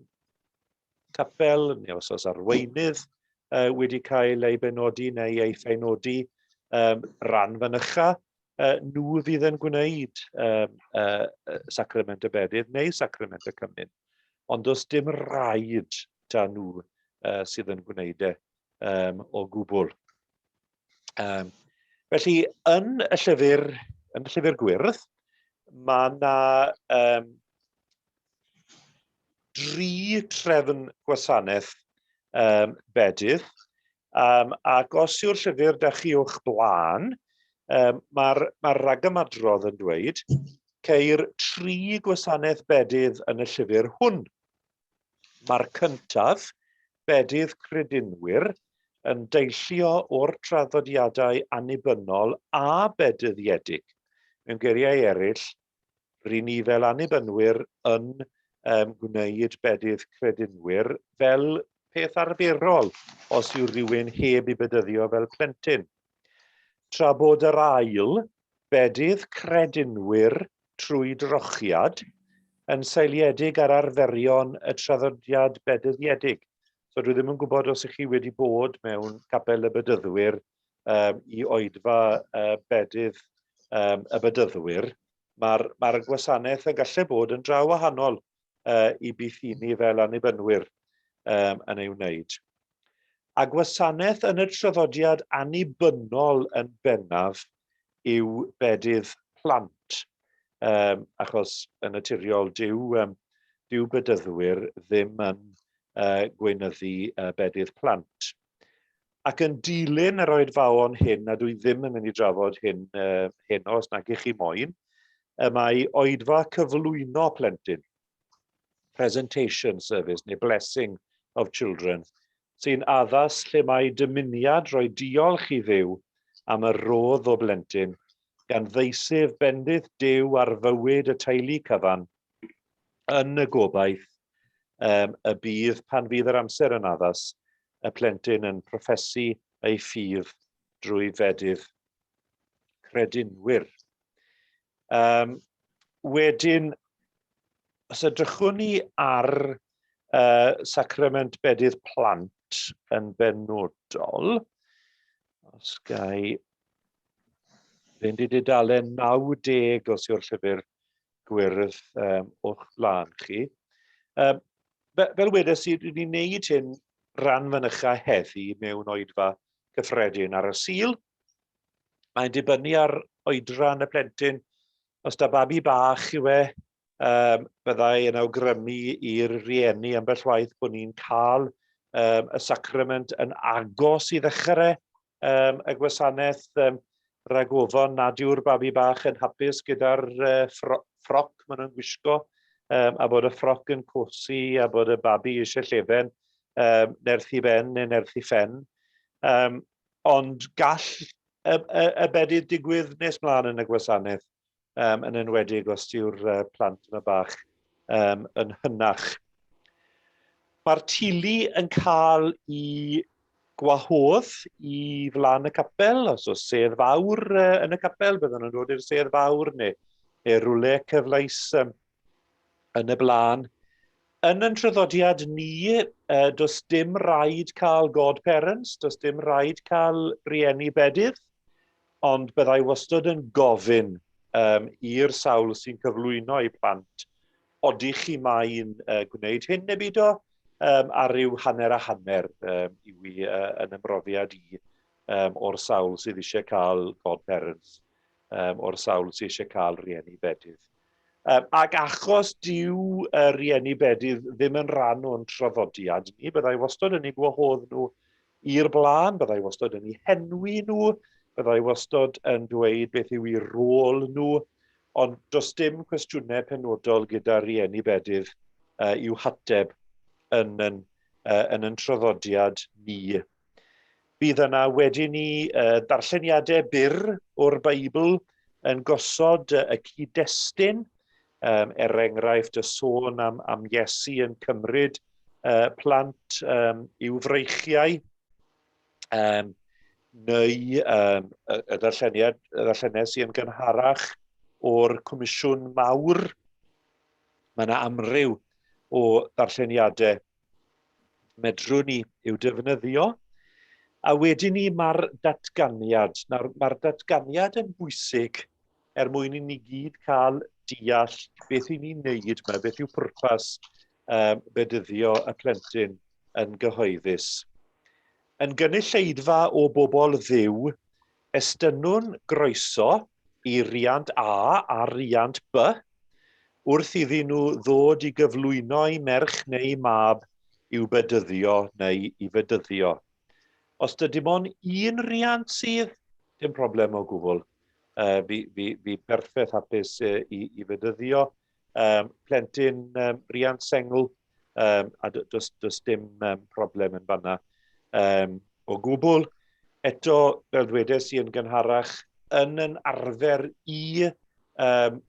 capel, neu os oes arweinydd uh, wedi cael ei benodi neu ei phenodi um, ran fynycha, uh, nhw fydd yn gwneud um, uh, sacrament y bedydd neu sacrament y cymun. Ond does dim rhaid ta nhw uh, sydd yn gwneud e um, o gwbl. Felly, yn y llyfr, yn y llyfr gwyrdd, mae yna um, dri trefn gwasanaeth um, bedydd, ac os yw'r llyfr da chi o'ch blaen, um, mae'r mae rhagymadrodd yn dweud, ceir tri gwasanaeth bedydd yn y llyfr hwn. Mae'r cyntaf, bedydd credinwyr, yn deillio o'r traddodiadau annibynnol a bedyddiedig. Mewn geiriau eraill, ry'n ni fel annibynwyr yn um, gwneud bedydd credinwyr fel peth arferol os yw rhywun heb i bedyddio fel plentyn. Tra bod yr ail, bedydd credinwyr trwy drochiad, yn seiliedig ar arferion y traddodiad bedyddiedig. So dwi ddim yn gwybod os ych chi wedi bod mewn capel y bedyddwyr um, i oedfa uh, bedydd um, y bedyddwyr. Mae'r mae gwasanaeth yn gallu bod yn draw wahanol uh, i bithini fel annibynwyr um, yn ei wneud. A gwasanaeth yn y traddodiad annibynnol yn bennaf yw bedydd plant, um, achos yn naturiol dyw, um, dyw bedyddwyr ddim yn uh, gweinyddu bedydd plant. Ac yn dilyn yr oedfaon hyn, a dwi ddim yn mynd i drafod hyn uh, heno os nag ych chi moyn, y mae oedfa cyflwyno plentyn, presentation service neu blessing of children, sy'n addas lle mae dymuniad rhoi diolch i Dduw am y rodd o blentyn, gan ddeisyf bendith Duw ar fywyd y teulu cyfan, yn y gobaith um, y bydd, pan fydd yr amser yn addas, y plentyn yn proffesu ei ffydd drwy fedydd credinwyr. Um, wedyn, os edrychwn ni ar uh, sacrament bedydd plant yn benodol, os gai fynd i dudalen 90 os yw'r llyfr gwyrdd um, o'ch blaen chi. Um, fel wedes i, rydyn ni'n neud hyn ran fynycha heddi mewn oedfa cyffredin ar y Sul. Mae'n dibynnu ar oedran y plentyn. Os da babi bach yw e, um, byddai yn awgrymu i'r rieni ambell waith bod ni'n cael um, y sacrament yn agos i ddechrau um, y gwasanaeth um, rhag ofon nad yw'r babi bach yn hapus gyda'r uh, ffro ffroc maen nhw'n gwisgo um, a bod y ffroc yn cosi a bod y babi eisiau llefen um, nerth i ben neu nerth i ffen. Um, ond gall y, y, y bedydd digwydd nes mlaen yn y gwasanaeth, um, yn enwedig os yw'r uh, plant yma bach um, yn hynach. Mae'r teulu yn cael i gwahodd i flan y capel, os oes sedd fawr uh, yn y capel, bydden nhw'n dod i'r sedd fawr neu, neu rhywle cyfleus um, yn y blaen. Yn yn traddodiad ni, uh, does dim rhaid cael godparents, does dim rhaid cael rieni bedydd, ond byddai wastad yn gofyn um, i'r sawl sy'n cyflwyno eu plant, odych chi mae'n uh, gwneud hyn neu beidio, um, a rhyw hanner a hanner um, i wi uh, yn ymroddiad i um, o'r sawl sydd eisiau cael godparents, um, o'r sawl sydd eisiau cael rieni bedydd. Um, ac achos dyw y rieni bedydd ddim yn rhan o'n traddodiad ni, byddai wastad yn eu gwahodd nhw i'r blaen, byddai wastad yn eu henwi nhw, byddai wastad yn dweud beth yw eu rôl nhw, ond does dim cwestiynau penodol gyda rieni bedydd uh, i'w hateb yn, yn, uh, yn yn traddodiad ni. Bydd yna wedyn ni uh, darlleniadau byr o'r Beibl yn gosod y cyd-destun, um, er enghraifft y sôn am, am Iesu yn cymryd uh, plant um, i'w freichiau, um, neu um, y, y ddarlleniad, y ddarlleniad sy'n gynharach o'r Comisiwn Mawr. Mae yna amryw o ddarlleniadau medrwn ni i'w defnyddio. A wedyn ni mae'r datganiad. Nawr, mae'r datganiad yn bwysig er mwyn i ni gyd cael deall beth i ni'n neud yma, beth yw pwrpas um, bedyddio y plentyn yn gyhoeddus. Yn gynulleidfa o bobl ddiw, estynnwn groeso i riant A a riant B wrth iddyn nhw ddod i gyflwyno eu merch neu mab i'w bedyddio neu i fedyddio. Os dy dim ond un riant sydd, dim problem o gwbl. Uh, fi, fi, fi berffaith hapus uh, i, i fedyddio. Um, plentyn um, riant sengl, um, a does, does dim um, problem yn fanna um, o gwbl. Eto, fel dwedes i yn gynharach, yn yn arfer i um,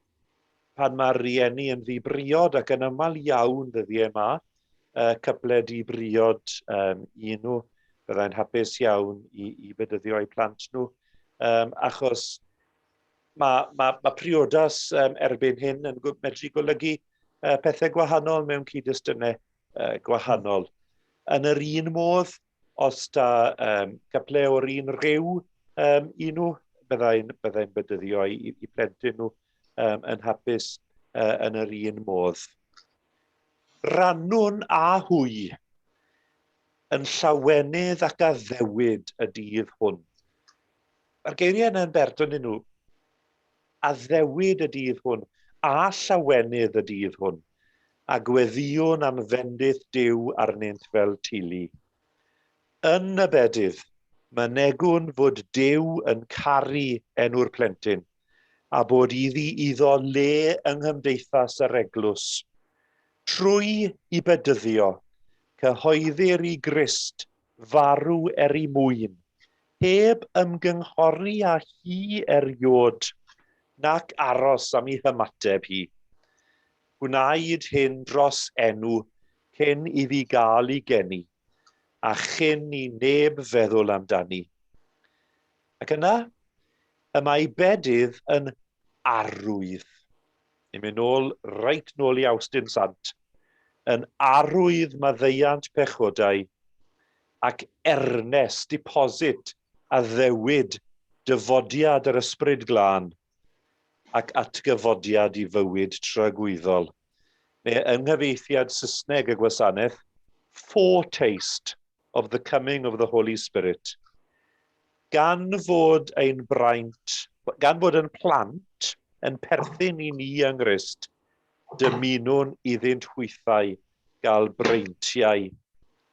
pan mae rieni yn ddi-briod ac yn aml iawn ddyddiau yma, uh, cyple di-briod um, i nhw, byddai'n hapus iawn i, i fedyddio eu plant nhw, um, achos mae, mae, mae priodas um, erbyn hyn yn medru golygu uh, pethau gwahanol mewn cyd-destunau uh, gwahanol. Yn yr un modd, os da um, cyple o'r un rhyw um, i nhw, byddai'n byddai bydyddio i, i plentyn nhw um, yn hapus uh, yn yr un modd. Rannwn a hwy yn llawenydd ac addewid y dydd hwn. Mae'r geiriau yna yn bert yn nhw. Addewid y dydd hwn, a llawenydd y dydd hwn, a gweddïwn am fendith Duw arnynt fel teulu. Yn y bedydd, mynegwn fod Duw yn caru enw'r plentyn, a bod iddi iddo le yng nghymdeithas yr eglwys. Trwy i bedyddio, cyhoeddir i Grist farw er ei mwyn, heb ymgynghori â hi erioed, nac aros am ei hymateb hi. Gwnaed hyn dros enw cyn iddi gael ei geni, a chyn i neb feddwl amdani. Ac yna, Y mae bedydd yn arwydd. Ni'n mynd nôl, reit nôl i Awstin Sant. Yn arwydd maddeuant pechodau ac ernes, deposit, addewid, dyfodiad yr Ysbryd Glân ac atgyfodiad i fywyd tragwyddol. Neu yng nghyfieithiad Saesneg y gwasanaeth, foretaste of the coming of the Holy Spirit. Gan fod ein braint, gan fod yn plant yn perthyn i ni yng Nghrist, dymunwn iddynt hwythau gael breintiau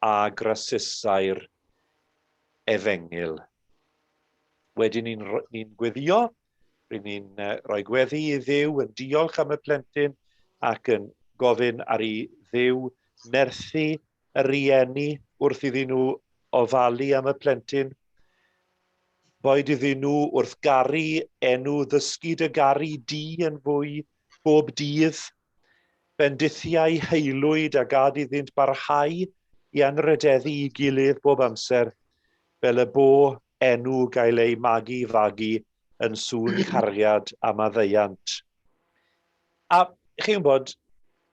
a grasusau'r efengyl. Wedyn ni'n ni gweddio, rydyn ni'n rhoi gweddi i Dduw yn diolch am y plentyn ac yn gofyn ar i Dduw nerthu y rieni wrth iddyn nhw ofalu am y plentyn. Boed iddyn nhw wrth garu enw ddysgu dy garu di yn fwy bob dydd. Bendithiau heulwyd a gad iddynt barhau i anrhydeddu i gilydd bob amser, fel y bo enw gael ei magu fagu yn sŵn cariad a maddeuant. A chi'n gwybod,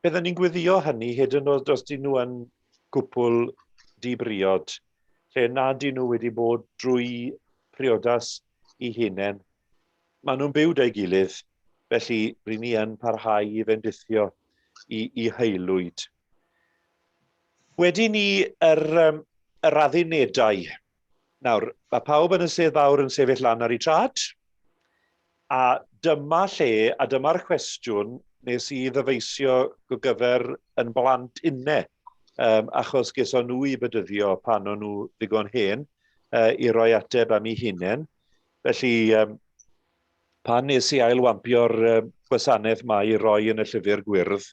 byddwn ni'n gweddio hynny hyd yn oed os dyn nhw yn gwpl di-briod, lle nad dyn nhw wedi bod drwy priodas i hunain. Maen nhw'n byw da'i gilydd, felly ry'n ni yn parhau i fendithio i, i haelwyd. Wedyn ni yr, um, yr addunedau. Nawr, mae pawb yn y sedd fawr yn sefyll lan ar ei trad, a dyma lle, a dyma'r cwestiwn nes i ddyfeisio gogyfer yn blant unne, um, achos geson nhw i bydyddio pan o'n nhw ddigon hen uh, i roi ateb am eu hunain. Felly, um, pan nes i ailwampio'r um, gwasanaeth ma i roi yn y llyfr gwyrdd,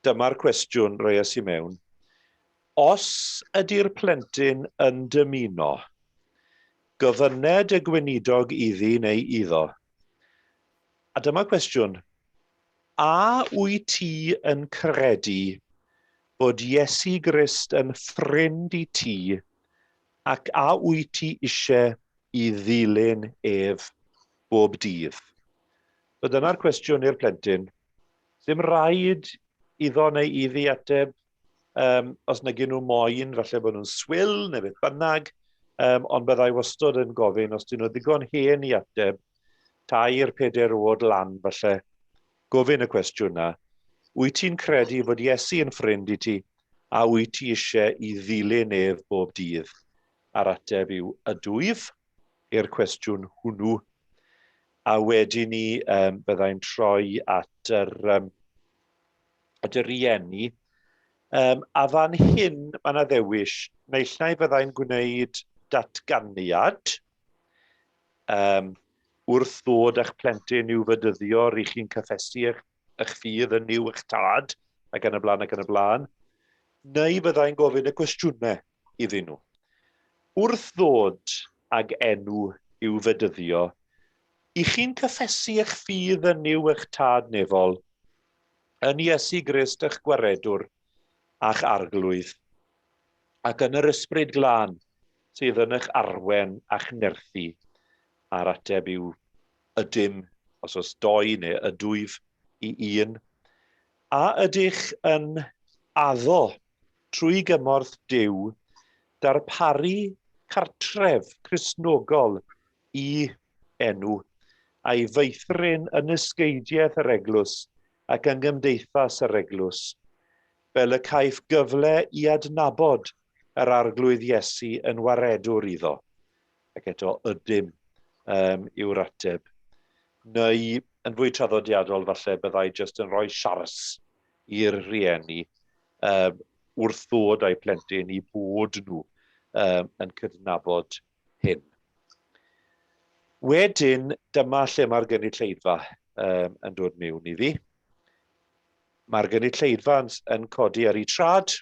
dyma'r cwestiwn roies i mewn. Os ydy'r plentyn yn dymuno, gofynned y gweinidog iddi neu iddo. A dyma cwestiwn. A wyt ti yn credu bod Iesu Grist yn ffrind i ti ac a wyt ti eisiau i ddilyn ef bob dydd? So dyna'r cwestiwn i'r plentyn. Ddim rhaid iddo neu iddi ateb um, os nag nhw moyn, falle bod nhw'n swil neu beth bynnag, um, ond byddai wastod yn gofyn os dyn nhw ddigon hen i ateb, tair, peder oed lan falle, gofyn y cwestiwn na, wyt ti'n credu fod Iesu yn ffrind i ti a wyt ti eisiau i ddilyn ef bob dydd? A'r ateb yw ydwyf i'r cwestiwn hwnnw. A wedyn ni um, byddai'n troi at yr, um, at y rieni. Um, a fan hyn mae yna ddewis. Naill ai fyddai'n gwneud datganiad um, wrth ddod â'ch plentyn i'w fedyddio, rych chi'n cyffesu eich, eich ffydd yn Nuw eich tad, ac yn y blaen ac yn y blaen, neu fyddai'n gofyn y cwestiynau iddyn nhw. Wrth ddod ag enw i'w fedyddio, i chi'n cyffesu eich ffydd yn Nuw eich tad nefol, yn Iesu Grist eich gwaredwr a'ch arglwydd, ac yn yr Ysbryd Glân sydd yn eich arwen a'ch nerthu. A'r ateb yw ydym, os oes doi neu ydwyf i un. A ydych yn addo trwy gymorth Duw darparu cartref Cristnogol i enw, a'i feithrin yn ysgeidiaeth yr eglwys ac yng nghymdeithas yr eglwys, fel y caiff gyfle i adnabod yr Arglwydd Iesu yn waredwr iddo. Ac eto, ydym um, yw'r ateb. Neu, yn fwy traddodiadol, falle byddai jyst yn rhoi siars i'r rhieni um, wrth ddod â'u plentyn i bod nhw um, yn cydnabod hyn. Wedyn, dyma lle mae'r gynulleidfa um, yn dod mewn iddi. Mae'r gynulleidfa yn, yn codi ar ei trad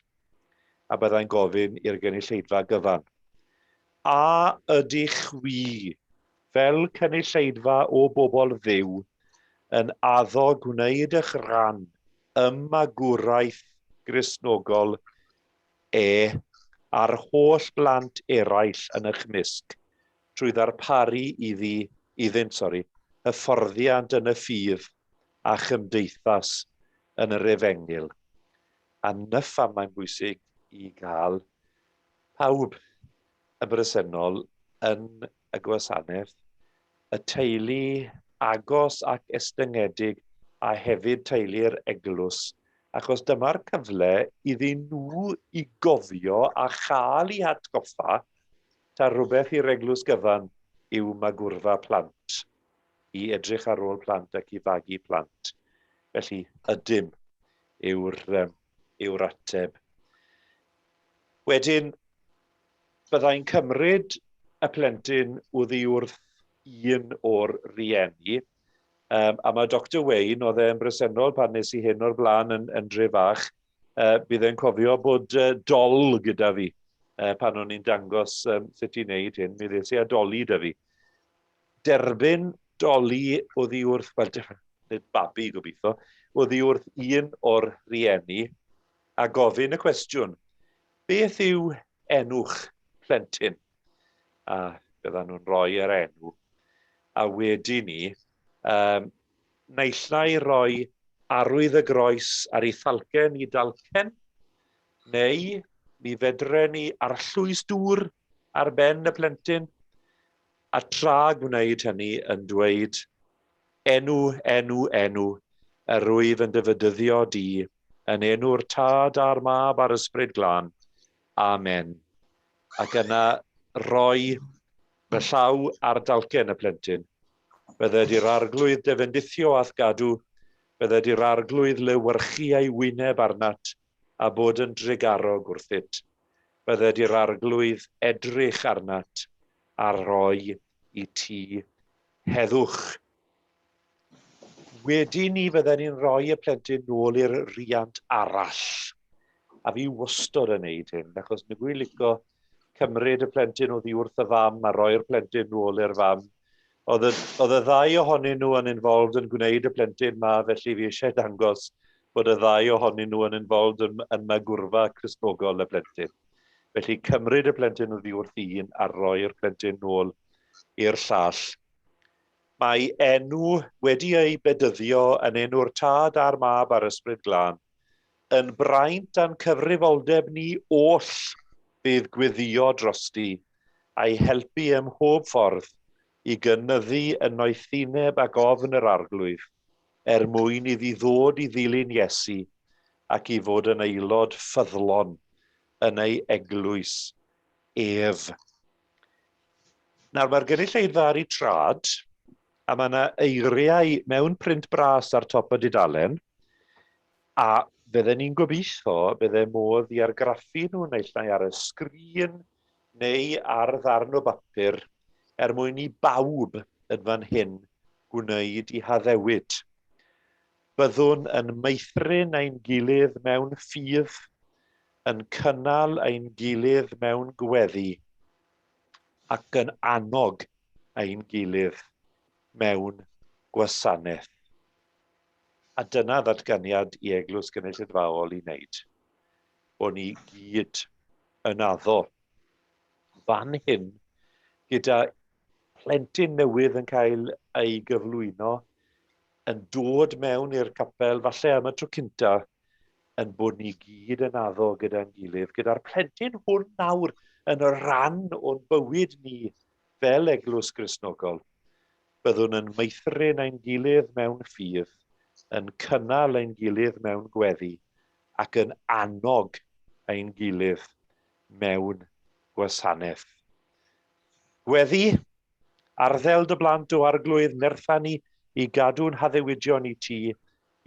a byddai'n gofyn i'r gynulleidfa gyfan. A ydych chwi, fel cynulleidfa o bobl Dduw, yn addo gwneud eich rhan ym magwraeth Gristnogol e a'r holl blant eraill yn eich mysg, trwy ddarparu iddi iddynt, sori, hyfforddiant yn y ffydd a chymdeithas yn yr efengyl. A 'na pham mae'n bwysig i gael pawb yn bresennol yn y gwasanaeth, y teulu agos ac estyngedig a hefyd teulu'r eglwys, achos dyma'r cyfle iddyn nhw i gofio a chael eu hatgoffa ta rhywbeth i'r eglwys gyfan yw magwrfa plant, i edrych ar ôl plant ac i fagu plant. Felly, ydym yw'r yw'r ateb. Wedyn, byddai'n cymryd y plentyn oddi wrth un o'r rieni, a mae Doctor Wayne, oedd e'n bresennol pan nes i hyn o'r blaen yn, yn dre fach, bydd e'n cofio bod dol gyda fi pan o'n i'n dangos sut i wneud hyn, mi ddes i a doli 'da fi. Derbyn doli oddi wrth, wel, nid babi gobeithio, oddi wrth un o'r rieni a gofyn y cwestiwn, beth yw enw'ch plentyn? A byddan nhw'n rhoi yr enw. A wedi ni, naill ai roi arwydd y groes ar ei thalcen i dalcen, neu mi fedren ni arllwys dŵr ar ben y plentyn, a tra gwneud hynny yn dweud, enw, enw, enw, yr wyf yn dy fedyddio di, yn enw'r Tad a'r Mab a'r Ysbryd Glân. Amen. Ac yna roi fy llaw ar dalcen y plentyn. Bydded i'r Arglwydd dy fendithio a'th gadw, bydded i'r Arglwydd lewyrchu ei wyneb arnat a bod yn drugarog wrthyt. Bydded i'r Arglwydd edrych arnat a rhoi i ti heddwch. Wedi ni fydden ni'n rhoi y plentyn nôl i'r riant arall. A fi wastod yn neud hyn, achos nag wy'n licio cymryd y plentyn oddi wrth y fam a rhoi'r plentyn nôl i'r fam. Oedd y, oedd y ddau ohonyn nhw yn involved yn gwneud y plentyn ma, felly fi eisiau dangos bod y ddau ohonyn nhw yn involved yn, yn magwrfa Cristnogol y plentyn. Felly cymryd y plentyn oddi wrth un a rhoi'r plentyn nôl i'r llall. Mae enw wedi ei bedyddio yn enw'r Tad a'r Mab a'r Ysbryd Glân. Yn braint a'n cyfrifoldeb ni oll fydd gweddio drosti, a'i helpu ym mhob ffordd i gynyddu yn noethineb ac ofn yr Arglwydd, er mwyn iddi ddod i ddilyn Iesu ac i fod yn aelod ffyddlon yn ei eglwys ef. Nawr, mae'r gynulleidfa ar ei trad, a mae yna eiriau mewn print bras ar top y dudalen, a fydden ni'n gobeithio bydde modd i argraffu nhw naill ai ar y sgrin neu ar ddarn o bapur er mwyn i bawb yn fan hyn gwneud i haddewid. Byddwn yn meithrin ein gilydd mewn ffydd, yn cynnal ein gilydd mewn gweddi, ac yn annog ein gilydd mewn gwasanaeth. A dyna ddatganiad i Eglwys Gynulleidfaol i wneud, bod ni gyd yn addo fan hyn gyda plentyn newydd yn cael ei gyflwyno yn dod mewn i'r capel, falle am y tro cynta, yn bod ni gyd yn addo gyda'n gilydd, gyda'r plentyn hwn nawr yn y rhan o'n bywyd ni fel Eglwys Gristnogol. Byddwn yn meithrin ein gilydd mewn ffydd, yn cynnal ein gilydd mewn gweddi, ac yn annog ein gilydd mewn gwasanaeth. Gweddi, arddel dy blant o Arglwydd, nertha ni i gadw'n haddewidion i ti,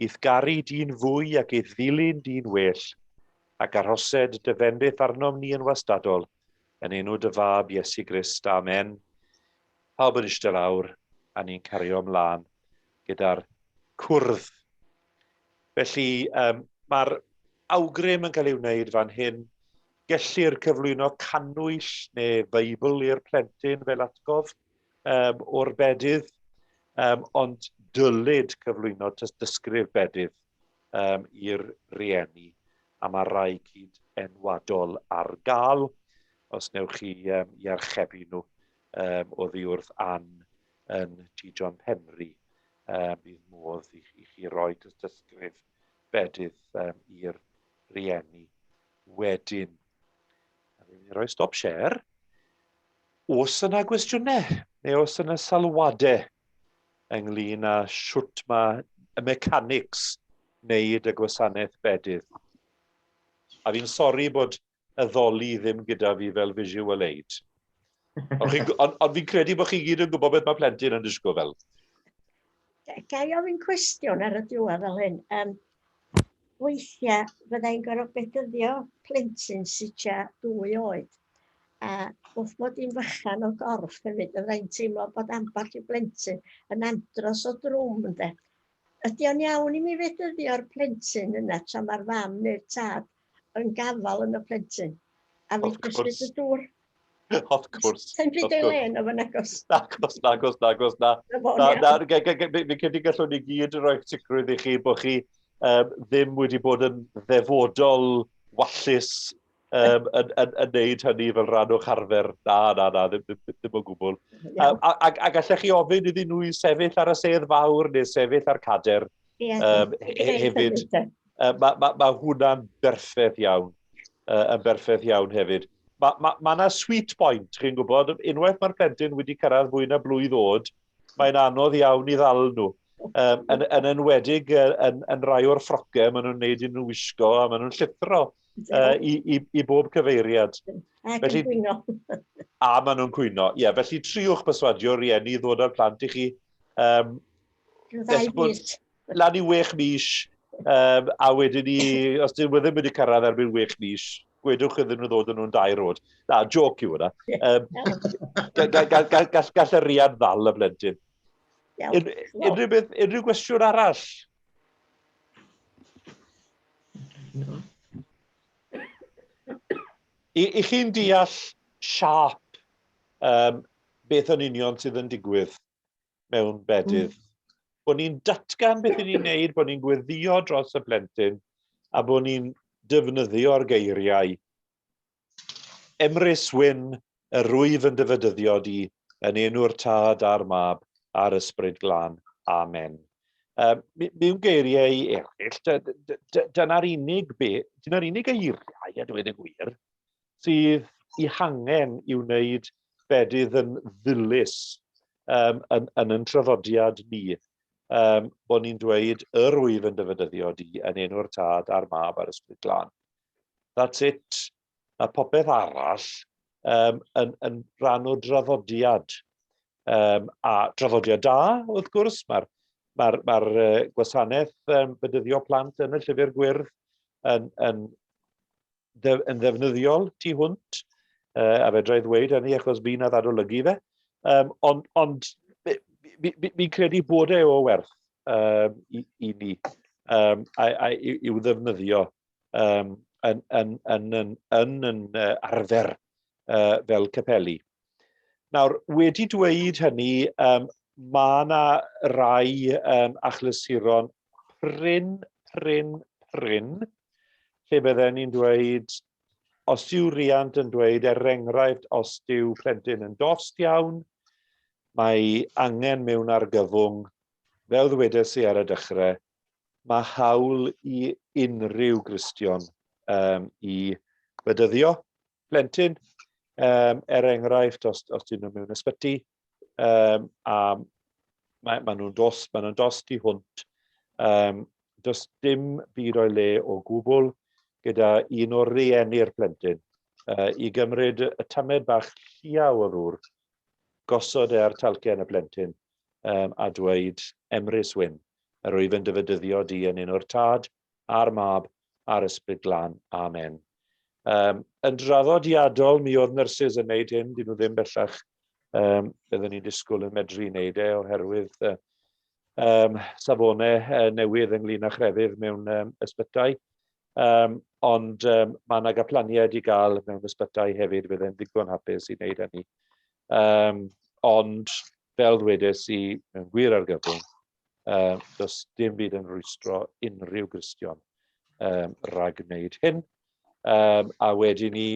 i'th garu di'n fwy ac i'th ddilyn di'n well, ac arhosed dy fendith arnom ni yn wastadol, yn enw dy fab Iesu Grist. Amen. Pawb yn eistedd lawr, a ni'n cario ymlaen gyda'r cwrdd. Felly, mae'r awgrym yn cael ei wneud fan hyn. Gellir cyflwyno cannwyll neu Feibl i'r plentyn fel atgof o'r bedydd, ond dylid cyflwyno tystysgrif bedydd i'r rieni, a mae rai cyd enwadol ar gael os newch chi i archebu nhw oddi wrth Ann yn T John Penry. Bydd modd i, i chi roi tystysgrif bedydd i'r rieni wedyn. A fi'n mynd i roi stop share. Os yna gwestiynau neu os yna sylwadau ynglyn â siwt mae y mechanics wneud y gwasanaeth bedydd. A fi'n sori bod y ddoli ddim gyda fi fel visual aid. Ond fi'n on, on fi credu bod chi gyd yn gwybod beth mae plentyn yn disgwyl fel. Ga i ofyn cwestiwn ar y diwedd fel hyn? Um, weithiau fyddai'n gorfod bedyddio plentyn sydd tua dwy oed. A wrth mod i'n fychan o gorff hefyd, fyddai'n teimlo bod ambell i blentyn yn andros o drwm, ynde. Ydy o'n iawn i mi fedyddio'r plentyn yna tra mae'r fam neu'r tad yn gafael yn y plentyn? A fi jyst y dŵr. Of course. Sa'n byd o'i le yno fan agos. Nagos, nagos, nagos, na. Na, na, fi'n credu gallwn ni gyd roi sicrwydd i chi bod chi um, ddim wedi bod yn ddefodol wallus um, yn, yn, yn neud hynny fel rhan o'ch arfer. Na, na, na, ddim, ddim, ddim o gwbl. Um, a, a, a gallech chi ofyn iddyn nhw i sefyll ar y sedd fawr neu sefyll ar cader yeah, um, hefyd. Mae ma, ma, ma hwnna'n berffaith iawn. Yn berffaith iawn hefyd. Mae ma, ma yna sweet point, chi'n gwybod, unwaith mae'r plentyn wedi cyrraedd fwy na blwydd oed, mae'n anodd iawn i ddal nhw. Um, yn, yn enwedig yn, yn rai o'r ffrocau maen nhw'n neud i nhw wisgo a maen nhw'n llithro uh, i, i, i bob cyfeiriad. A felly, cwyno. a maen nhw'n cwyno. Ie, yeah, felly triwch byswadio rieni ddod â'r plant i chi. Um, Ddau fis. Lan i wech mis, um, a wedyn ni, os dyn nhw ddim wedi cyrraedd erbyn wech mis, gwedwch iddyn nhw ddod yn nhw'n dair oed. Na, joc yw hwnna. Um, gall, gall, gall, gall y rian ddal y blentyn. Unrhyw beth, unrhyw gwestiwn arall? No. I, I chi'n deall siap um, beth yn union sydd yn digwydd mewn bedydd? Mm. Bod ni'n datgan beth ni'n neud, bod ni'n gweddio dros y plentyn, a bod ni'n defnyddio'r geiriau. Emrys Wyn, yr rwyf yn dyfydyddio di, yn enw'r Tad a'r Mab a'r Ysbryd Glân. Amen. Um, mewn geiriau eraill, dyna'r unig, be, dyna'r unig eiriau, a dweud y gwir, sydd i hangen i wneud bedydd yn ddilys um, yn, yn yn traddodiad ni. Um, bod ni'n dweud yr wyf yn dyfydyddio di yn enw'r Tad a'r Mab a'r Ysbryd Glân. That's it. Mae popeth arall um, yn, yn rhan o draddodiad. Um, a draddodiad da, wrth gwrs, mae'r mae mae uh, gwasanaeth um, bydyddio plant yn y llyfr gwyrdd yn, yn, dde, yn ddefnyddiol tu hwnt, uh, a fedra i ddweud hynny achos fi na ddadolygu fe. Um, ond ond fi'n fi, credu bod e o werth um, i, i ni um, a, a, i'w ddefnyddio um, yn, yn, yn, yn, yn, yn uh, arfer uh, fel capeli. Nawr, wedi dweud hynny, um, mae yna rai um, achlysuron prin, prin, prin, lle bydden ni'n dweud, os yw riant yn dweud, er enghraifft, os yw plentyn yn dost iawn, mae angen mewn argyfwng, fel ddwedes i ar y dechrau, mae hawl i unrhyw Gristion um, i fedyddio plentyn, um, er enghraifft, os, os dyn nhw mewn ysbyty, um, a mae, mae nhw'n dost, mae nhw'n dost i hwnt. Um, does dim byd o'i le o gwbl gyda un o'r rieni'r plentyn uh, i gymryd y tamed bach lliaw o ddŵr, gosod e ar talcen y plentyn um, a dweud Emrys Wyn, yr wyf yn dyfydyddio di yn un o'r tad, a'r mab, a'r ysbryd glân. Amen. Um, yn draddodiadol, mi oedd nyrsys yn neud hyn, dyn nhw ddim bellach um, byddwn ni'n disgwyl yn medru wneud e oherwydd uh, um, safonau uh, newydd ynglyn â chrefydd mewn um, ysbytai. Um, ond um, mae yna gaplaniaid i gael mewn ysbytai hefyd, byddai'n ddigon hapus i wneud hynny. Um, ond fel ddwedes i, mewn gwir argyfwng, um, does dim byd yn rwystro unrhyw Gristion um, rhag wneud hyn. Um, a wedyn ni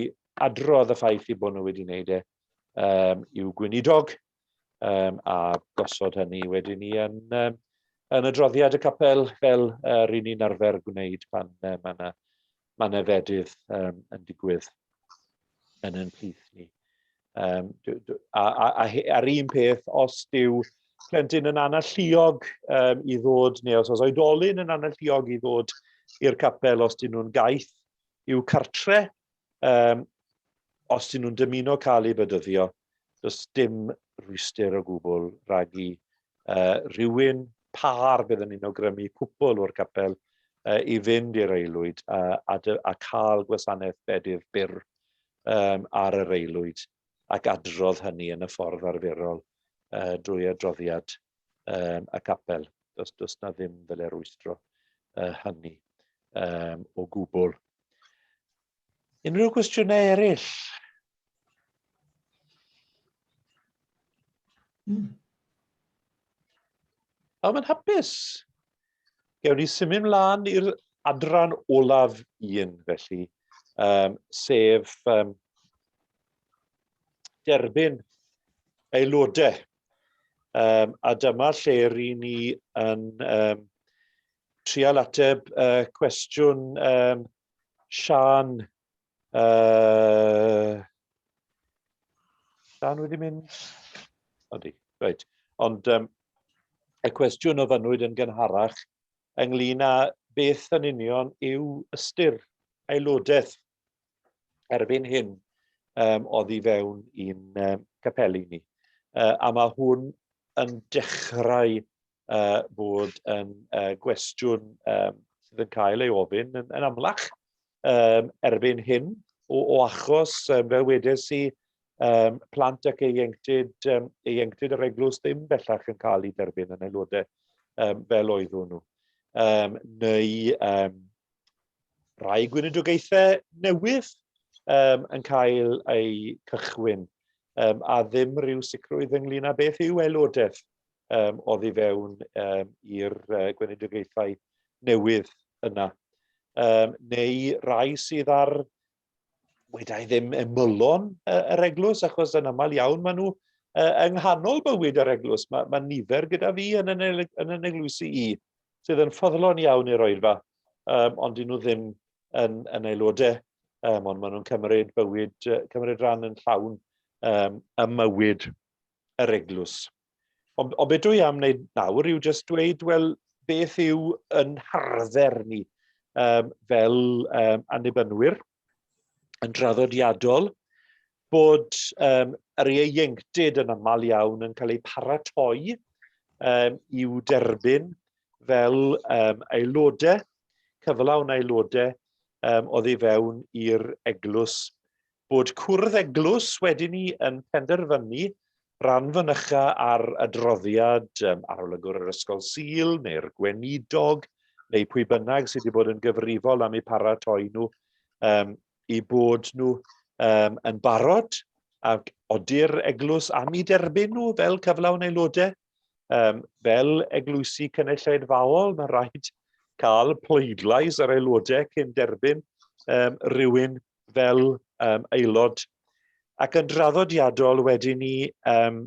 adrodd y ffaith i bod nhw wedi wneud e um, i'w gweinidog. um, a gosod hynny wedyn ni yn, um, yn adroddiad y capel fel ry'n ni'n arfer gwneud pan mae yna ma yna fedydd um, yn digwydd yn ein plith ni. Um, a, a, a, a'r un peth, os dyw plentyn yn analluog um, i ddod, neu os oes oedolyn yn analluog i ddod i'r capel, os dyn nhw'n gaeth i'w cartre, um, os dyn nhw'n dymuno cael eu bedyddio, does dim rhwystr o gwbl rhag i uh, rhywun pâr byddwn ni'n awgrymu cwpl o'r capel uh, i fynd i'r aelwyd a, a, a cael gwasanaeth bedydd byr um, ar yr aelwyd ac adrodd hynny yn y ffordd arferol uh, drwy adroddiad um, y capel. Does, does na ddim ddyle rwystro uh, hynny um, o gwbl. Unrhyw gwestiynau eraill? Pawb yn hapus? Gewn ni symud mlaen i'r adran olaf un, felly, um, sef um, derbyn aelodau. Um, a dyma lle ry'n ni yn um, trial ateb uh, cwestiwn um, Sian. Uh, Sian wedi mynd? Odi, reit. Ond um, y cwestiwn ofynnwyd yn gynharach ynglyn â beth yn union yw ystyr aelodaeth erbyn hyn um, oddi fewn i'n um, capeli ni. Uh, a mae hwn yn dechrau uh, bod yn uh, gwestiwn um, sydd yn cael ei ofyn yn, yn amlach um, erbyn hyn, o, o achos, um, fel wedes i, um, plant ac ieuenctid, um, ieuenctid yr eglwys ddim bellach yn cael eu derbyn yn aelodau um, fel oeddwn nhw. Um, neu um, rai gweinidogaethau newydd um, yn cael eu cychwyn um, a ddim rhyw sicrwydd ynglyn â beth yw aelodaeth um, oddi fewn um, i'r uh, gweinidogaethau newydd yna. Um, neu rai sydd ar, wedai ddim ymylon yr eglwys, achos yn aml iawn maen nhw uh, yng nghanol bywyd yr eglwys. Mae, mae nifer gyda fi yn yn, yn, yn eglwysi i sydd yn ffyddlon iawn i'r oedfa, um, ond dyn nhw ddim yn, yn aelodau, um, ond maen nhw'n cymryd bywyd, cymryd rhan yn llawn um, ym mywyd yr eglwys. Ond, ond beth dwi am wneud nawr yw jyst dweud, wel, beth yw yn harfer ni um, fel um, annibynwyr yn draddodiadol, bod um, yr ieuenctid yn aml iawn yn cael eu paratoi um, i'w derbyn fel um, aelodau, cyflawn aelodau um, oddi fewn i'r eglwys bod cwrdd eglwys wedyn ni yn penderfynu ran fynycha ar adroddiad um, arolygwr yr Ysgol Sul neu'r gweinidog neu pwy bynnag sydd wedi bod yn gyfrifol am eu paratoi nhw um, i bod nhw um, yn barod ac odi'r eglwys am eu derbyn nhw fel cyflawn aelodau, um, fel eglwysi cynulleidfaol, mae rhaid cael pleidlais yr aelodau cyn derbyn um, rhywun fel um, aelod ac yn draddodiadol wedyn ni um,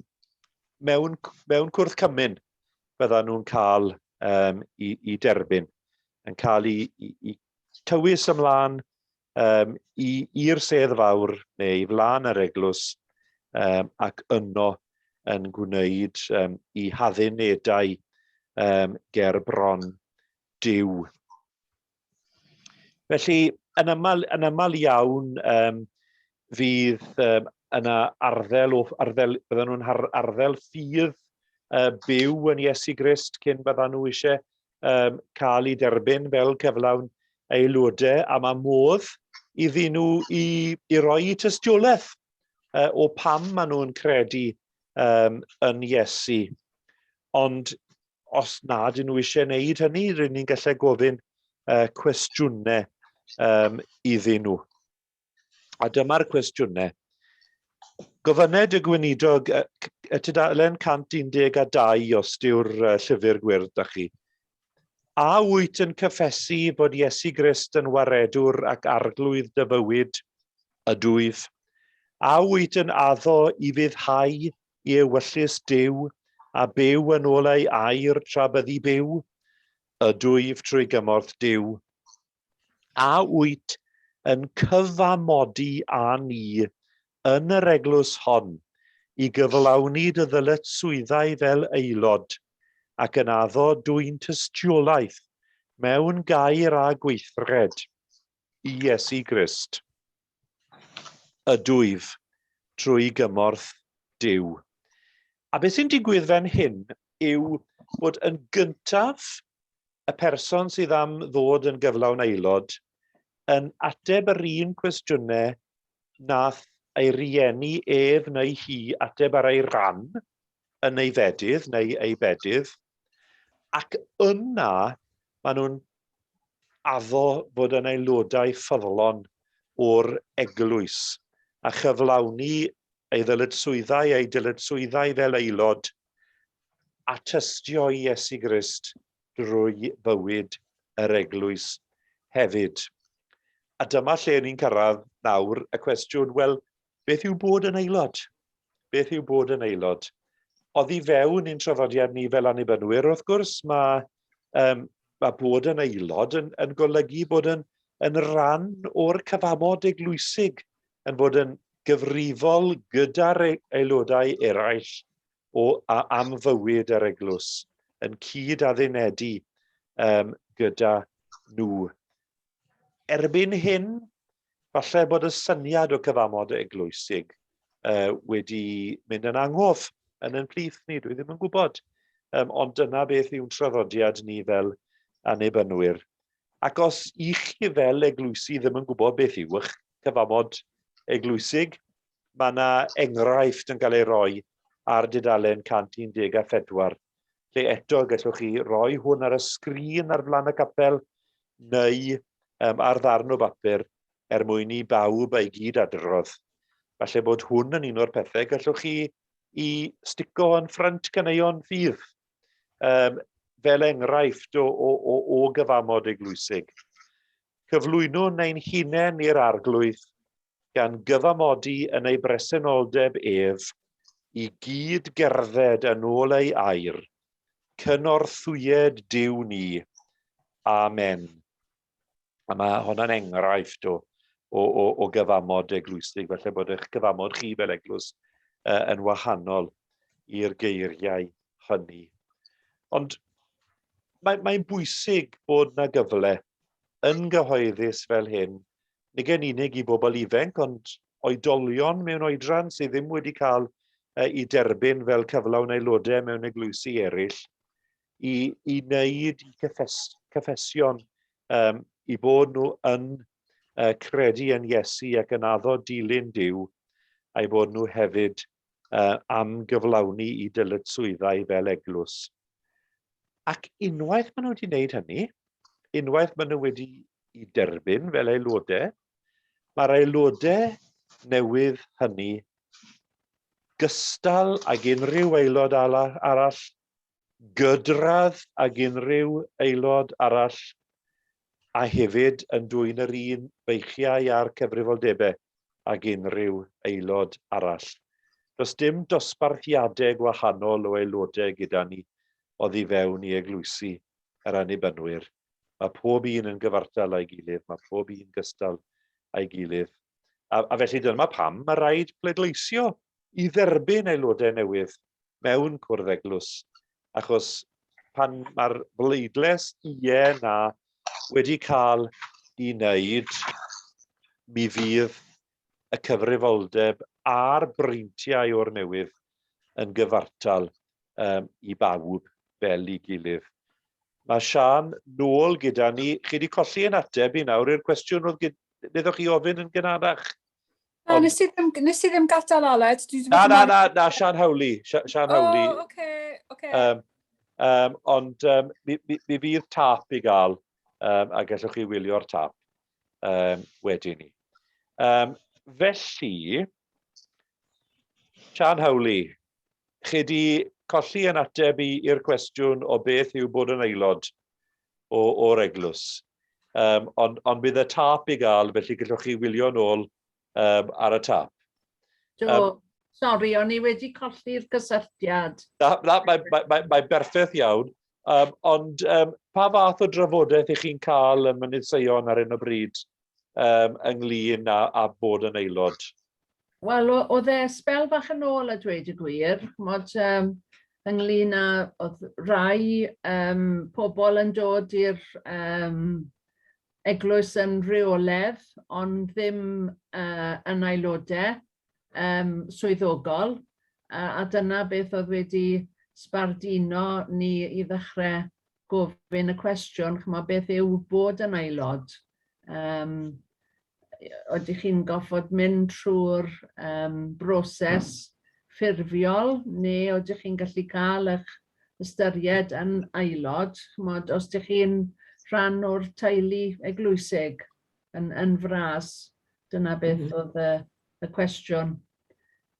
mewn, mewn cwrdd cymun byddan nhw'n cael um, i, i derbyn, yn cael i, i, i tywys ymlaen um, i'r sedd fawr neu i flaen yr eglwys um, ac yno yn gwneud um, i haddunedau um, ger bron Duw. Felly, yn aml, yn aml iawn, um, fydd um, yna arddel, o, arddel byddan nhw'n arddel ffydd uh, byw yn Iesu Grist cyn byddan nhw eisiau um, cael eu derbyn fel cyflawn aelodau, a mae modd iddyn nhw i, i roi tystiolaeth uh, o pam maen nhw'n credu um, yn Iesu. Ond os nad ydyn nhw eisiau gwneud hynny, rydyn ni'n gallu gofyn uh, cwestiynau um, iddyn nhw. A dyma'r cwestiynau. Gofynned y gweinidog, y tudalen 112 os dyw'r llyfr gwyrdd da chi. A wyt yn cyffesu bod Iesu Grist yn waredwr ac arglwydd dy fywyd? Ydwyf. A wyt yn addo i fuddhau i ewyllys Duw a byw yn ôl ei air tra byddi byw? Ydwyf trwy gymorth Duw. A wyt yn cyfamodi â ni yn yr eglwys hon i gyflawni dy ddyletswyddau fel aelod ac yn addo dwyn tystiolaeth mewn gair a gweithred i Iesu Grist? Ydwyf, trwy gymorth Duw. A beth sy'n digwydd fan hyn yw bod yn gyntaf y person sydd am ddod yn gyflawn aelod yn ateb yr un cwestiynau nath ei rieni ef neu hi ateb ar ei ran yn ei fedydd neu ei bedydd, ac yna maen nhw'n addo bod yn aelodau ffyddlon o'r eglwys a chyflawni ei ddyletswyddau ei dyletswyddau fel aelod a tystio i Iesu Grist drwy fywyd yr eglwys hefyd. A dyma lle ni'n cyrraedd nawr y cwestiwn, wel, beth yw bod yn aelod? Beth yw bod yn aelod? Oddi fewn i'n traddodiad ni fel Annibynwyr, wrth gwrs, mae, um, mae bod yn aelod yn, yn golygu bod yn, yn rhan o'r cyfamod eglwysig, yn bod yn gyfrifol gyda'r e-, aelodau eraill o, a, am fywyd yr eglwys, yn cyd-addunedi um, gyda nhw. Erbyn hyn, falle bod y syniad o cyfamod eglwysig uh, wedi mynd yn angof yn yn plith ni, dwi ddim yn gwybod. Um, ond dyna beth yw'n traddodiad ni fel annibynnwyr. Ac os i chi fel eglwysi ddim yn gwybod beth yw eich cyfamod eglwysig, mae yna enghraifft yn cael ei roi ar dudalen 114, lle eto gallwch chi roi hwn ar y sgrin ar flan y capel neu um, ar ddarn o bapur er mwyn i bawb ei gyd adrodd. Falle bod hwn yn un o'r pethau gallwch chi i stico yn ffrynt caneuon ffydd, um, fel enghraifft o, o, o, o gyfamod eglwysig. Cyflwynwn ein hunain i'r arglwydd gan gyfamodi yn ei bresenoldeb ef i gyd gerdded yn ôl ei air, cynorthwyed Duw ni. Amen. A mae honna'n enghraifft o, o, o, o gyfamod eglwysig, felly bod eich cyfamod chi fel eglwys uh, yn wahanol i'r geiriau hynny. Ond mae'n mae bwysig bod na gyfle yn gyhoeddus fel hyn nid yn unig i bobl ifanc, ond oedolion mewn oedran sydd ddim wedi cael eu derbyn fel cyflawn aelodau mewn eglwysi eraill, i, i wneud i cyffes, cyffesion um, i bod nhw yn uh, credu yn Iesu ac yn addo dilyn Duw, a'i bod nhw hefyd uh, am gyflawni i dyletswyddau fel eglwys. Ac unwaith maen nhw wedi gwneud hynny, unwaith maen nhw wedi i derbyn fel aelodau, mae'r aelodau newydd hynny gystal ag unrhyw aelod arall, gydradd ag unrhyw aelod arall, a hefyd yn dwyn yr un beichiau a'r cyfrifoldebau ag unrhyw aelod arall. Does dim dosbarthiadau gwahanol o aelodau gyda ni oddi fewn i eglwysi yr Annibynwyr. Mae pob un yn gyfartal â'i gilydd, mae pob un gystal â'i gilydd. A, a felly dyma pam mae rhaid pleidleisio i dderbyn aelodau newydd mewn cwrdd eglwys, achos pan mae'r bleidles ie na wedi cael ei wneud, mi fydd y cyfrifoldeb a'r breintiau o'r newydd yn gyfartal um, i bawb fel i gilydd. Mae Siân nôl gyda ni. Chi wedi colli yn ateb i nawr i'r cwestiwn oedd wnaethoch chi ofyn yn gynharach. Na, nes i ddim, nes i ddim gadael Aled. Na, na, na, na, Sian Howley. Sian Howley. Oh, oce, oce. Um, um, ond um, mi, mi, mi fydd tap i gael um, a gallwch chi wylio'r tap um, wedyn ni. Um, felly, Sian Howley, chi wedi colli yn ateb i'r cwestiwn o beth yw bod yn aelod o, o'r eglwys. Um, ond, ond bydd y tap i gael, felly gallwch chi wylio nôl um, ar y tap. Do, um, Sori, o'n i wedi colli'r cysylltiad. Na, na mae, mae, mae, mae berffaith iawn. Um, ond um, pa fath o drafodaeth ych chi'n cael ym Mynydd Seion ar hyn o bryd um, ynglyn â, â bod yn aelod? Wel, oedd e sbel bach yn ôl a dweud y gwir, ch'mod, um, ynglyn â, oedd rai um, pobl yn dod i'r um, eglwys yn rheoledd, ond ddim uh, yn aelodau um, swyddogol, a, a dyna beth oedd wedi sbarduno ni i ddechrau gofyn y cwestiwn, ch'mod, beth yw bod yn aelod? Um, ydych chi'n goffod mynd trwy'r um, broses ffurfiol neu ydych chi'n gallu cael eich ystyried yn aelod, ch'mod, os ydych chi'n rhan o'r teulu eglwysig yn, yn fras, dyna beth mm -hmm. oedd y, y cwestiwn.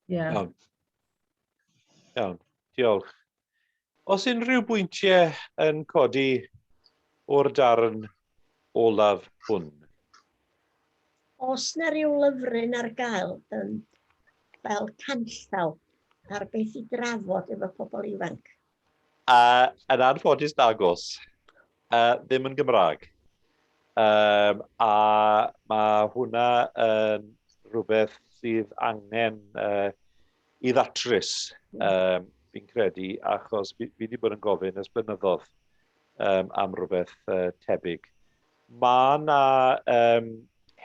Yeah. Iawn. Iawn, diolch. Os unrhyw bwyntiau yn codi o'r darn olaf hwn? Os na ryw lyfryn ar gael um, fel canllaw ar beth i drafod efo pobl ifanc? Uh, yn anffodus nagos, uh, ddim yn Gymraeg. Um, a mae hwnna yn rhywbeth sydd angen uh, i ddatrys, um, fi'n credu, achos fi, fi wedi bod yn gofyn ers blynyddoedd um, am rhywbeth uh, tebyg. Mae yna um,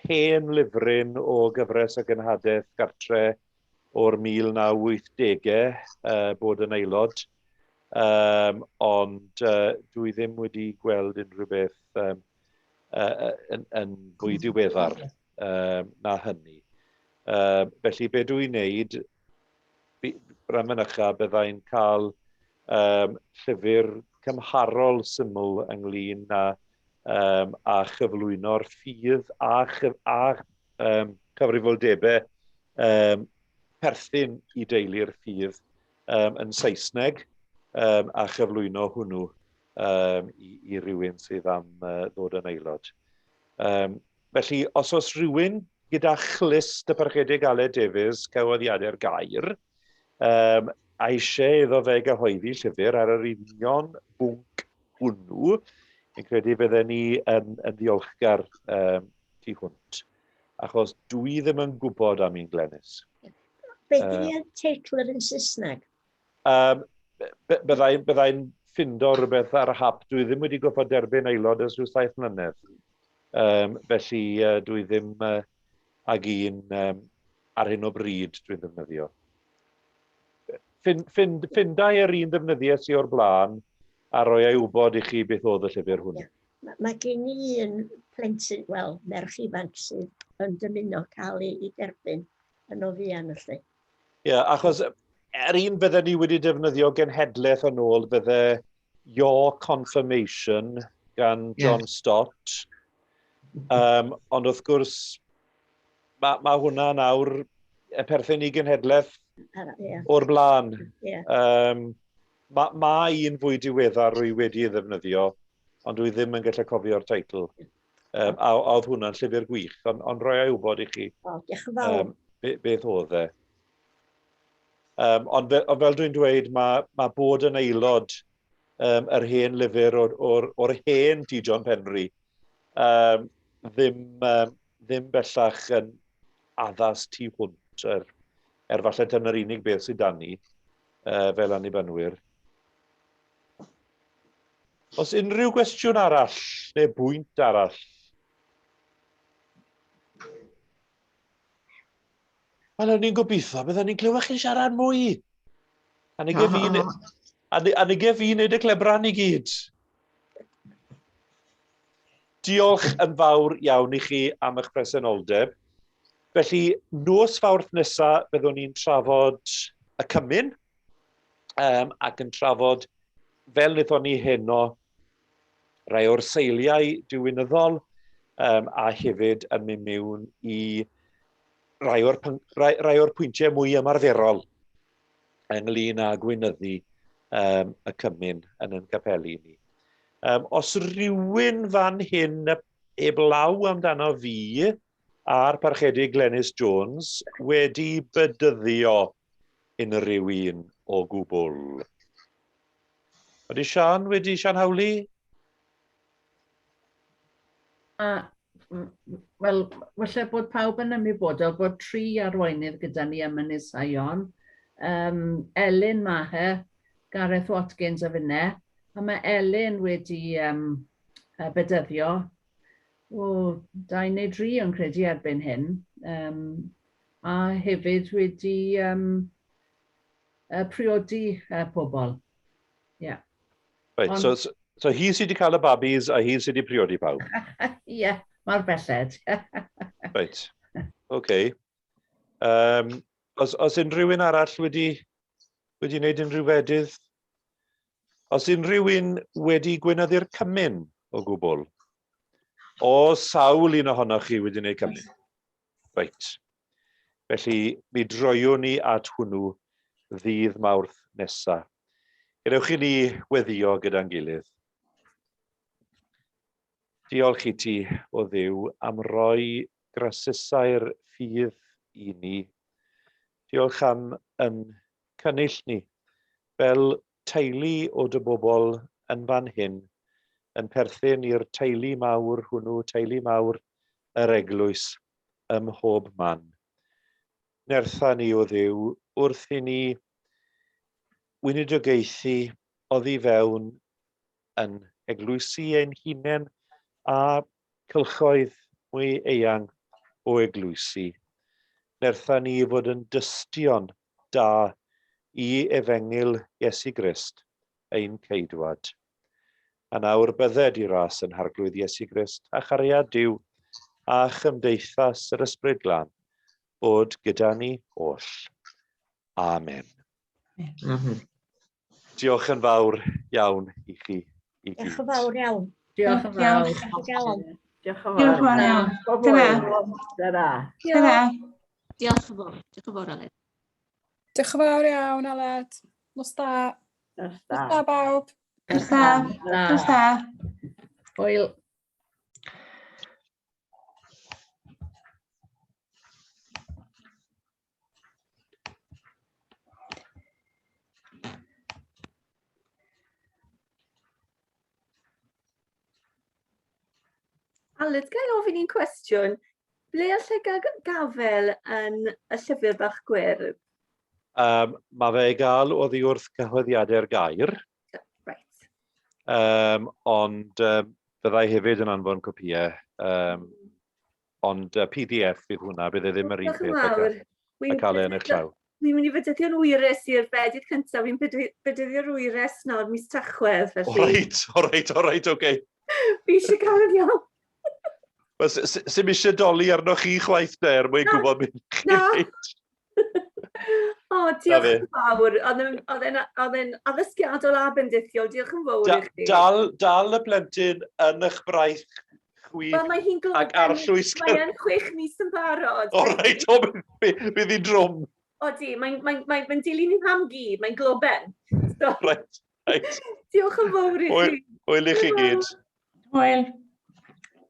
hen lyfryn o gyfres y gynhadaeth gartre o'r 1980au uh, bod yn aelod, um, ond uh, dwi ddim wedi gweld unrhyw beth um, uh, yn, yn fwy diweddar um, na hynny. Uh, felly be dwi'n neud, ran mynycha byddai'n cael um, llyfr cymharol syml ynglyn â, um, a chyflwyno'r ffydd a, chyf, a um, cyfrifoldebau um, perthyn i deulu'r ffydd um, yn Saesneg um, a chyflwyno hwnnw um, i, i rywun sydd am uh, ddod yn aelod. Um, felly, os oes rhywun gyda chlust y Parchedig Aled Davies, cyweddiadau'r gair, um, a eisiau iddo fe gyhoeddi llyfr ar yr union bwnc hwnnw, yn credu bydden ni yn, yn ddiolchgar um, tu hwnt. Achos dwi ddim yn gwybod am un Glenys. Be di uh, teitl yr un Saesneg? Um, byddai'n byddai ffindo rhywbeth ar hap. Dwi ddim wedi goffod derbyn aelod ers rhyw saith mlynedd. Um, felly uh, dwi ddim uh, ag un um, ar hyn o bryd dwi'n ddefnyddio. Ffin, ffin, ffindau yr un ddefnyddiau i o'r blaen a roi ei wybod i chi beth oedd y llyfr hwn. Yeah. Mae, mae gen i un plentyn, wel, merch ifanc sydd yn dymuno cael ei, ei derbyn yn o fuan felly. Ie, yeah, achos er un bydden ni wedi defnyddio genhedlaeth yn ôl bydde Your Confirmation gan John yeah. Stott. Um, ond wrth gwrs, mae ma hwnna nawr y perthyn i genhedlaeth yeah. o'r blaen. Yeah. Um, mae ma un fwy diweddar rwy wedi ei ddefnyddio, ond dwi ddim yn gallu cofio'r teitl. Um, a, a oedd hwnna'n llyfr gwych, ond on roi ei wybod i chi. O, diolch yn fawr. Um, be, beth oedd e. Um, ond, fe, ond fel dwi'n dweud, mae, mae bod yn aelod um, yr hen lyfr o'r, or, or hen T. John Penry um, ddim, um, ddim bellach yn addas tu hwnt, er, er falle dyna'r unig beth sydd dan ni uh, fel annibynnwyr. Os unrhyw gwestiwn arall neu bwynt arall? Wel, o'n i'n gobeithio byddwn ni'n clywed chi'n siarad mwy. A nige fi, a nige fi wneud y clebran i gyd. Diolch yn fawr iawn i chi am eich presenoldeb. Felly, nos fawrth nesaf, byddwn ni'n trafod y cymun um, ac yn trafod, fel wnaethon ni heno, rai o'r seiliau diwinyddol um, a hefyd yn mynd mewn i rai o'r, rai, rai o'r pwyntiau mwy ymarferol ynglyn â gweinyddu um, y cymun yn ein capeli ni. Um, os rhywun fan hyn eblaw amdano fi a'r parchedig Glenys Jones wedi bydyddio unrhyw un o gwbl? Ydy Sian wedi Sian Hawli? A, wel, falle bod pawb yn ymwybodol bod tri arweinydd gyda ni ym Mynydd Sion. Elin Maher, Gareth Watkins a finne. A mae Elin wedi bedyddio o dau neu dri o'n credu erbyn hyn. A hefyd wedi priodi pobl. Yeah. Right, Ond, so hi sydd wedi cael y babis a hi sydd wedi priodi pawb? Ie, yeah, mae'r belled. Right, oce. Okay. Os unrhyw un arall wedi wneud unrhyw fedydd? Os unrhyw un wedi gweinyddu'r cymun o gwbl? O sawl un ohonoch chi wedi wneud cymun? Reit. Felly, mi droiwn ni at hwnnw ddydd Mawrth nesa. Gadewch i ni weddio gyda'n gilydd. Diolch i ti, o Dduw, am roi grasusau'r ffydd i ni. Diolch am yn cynnull ni fel teulu o dy bobl yn fan hyn, yn perthyn i'r teulu mawr hwnnw, teulu mawr yr eglwys ym mhob man. Nertha ni, o Dduw, wrth i ni weinidogaethu oddi fewn yn eglwysi ein hunain a cylchoedd mwy eang o eglwysi. Nertha ni i fod yn dystion da i efengyl Iesu Grist, ein Ceidwad. A nawr bydded i ras yn Harglwydd Iesu Grist a chariad Duw a chymdeithas yr Ysbryd Glân bod gyda ni oll. Amen. Amen. Diolch yn fawr iawn i chi i gyd. Diolch yn fawr iawn. Diolch yn fawr. Diolch yn fawr. iawn. Dyna. Dyna. Diolch yn fawr. Diolch yn fawr, Aled. Diolch yn fawr iawn, Aled. Nos da. Nos da. Nos da, bawb. Nos da. Nos da. Hwyl. Aled, ga i ofyn un cwestiwn? Ble allai gael gafael yn y llyfr bach gwyrdd? Mae fe i gael oddi wrth cyhoeddiadau'r gair. Right. Ond byddai hefyd yn anfon copïau. Ond PDF fydd hwnna, bydd e ddim yr un peth ag cael e yn eich llaw. Wi'n mynd i fedyddio'n wyres i'r bedydd cyntaf, fi'n bedyddio'r wyres nawr mis Tachwedd, felly. O reit, o reit, o reit, oce. Fi eisiau cael yn iawn. Wel, sy'm eisiau doli arnoch chi chwaith de, er mwyn gwybod beth chi'n neud. O, diolch yn fawr. Oedd e'n addysgiadol a bendithiol. Diolch yn fawr i chdi. Dal, dal y plentyn yn eich braich chwith Wel, mae hi'n ac arllwys... Mae e'n 6 mis yn barod. O, reit, o, bydd hi'n drwm. Odi, mae'n mae, mae, mae dilyn i'n ham gi, mae'n globen. So, reit, reit. Diolch yn fawr i chi. Hwyl i chi gyd. Hwyl.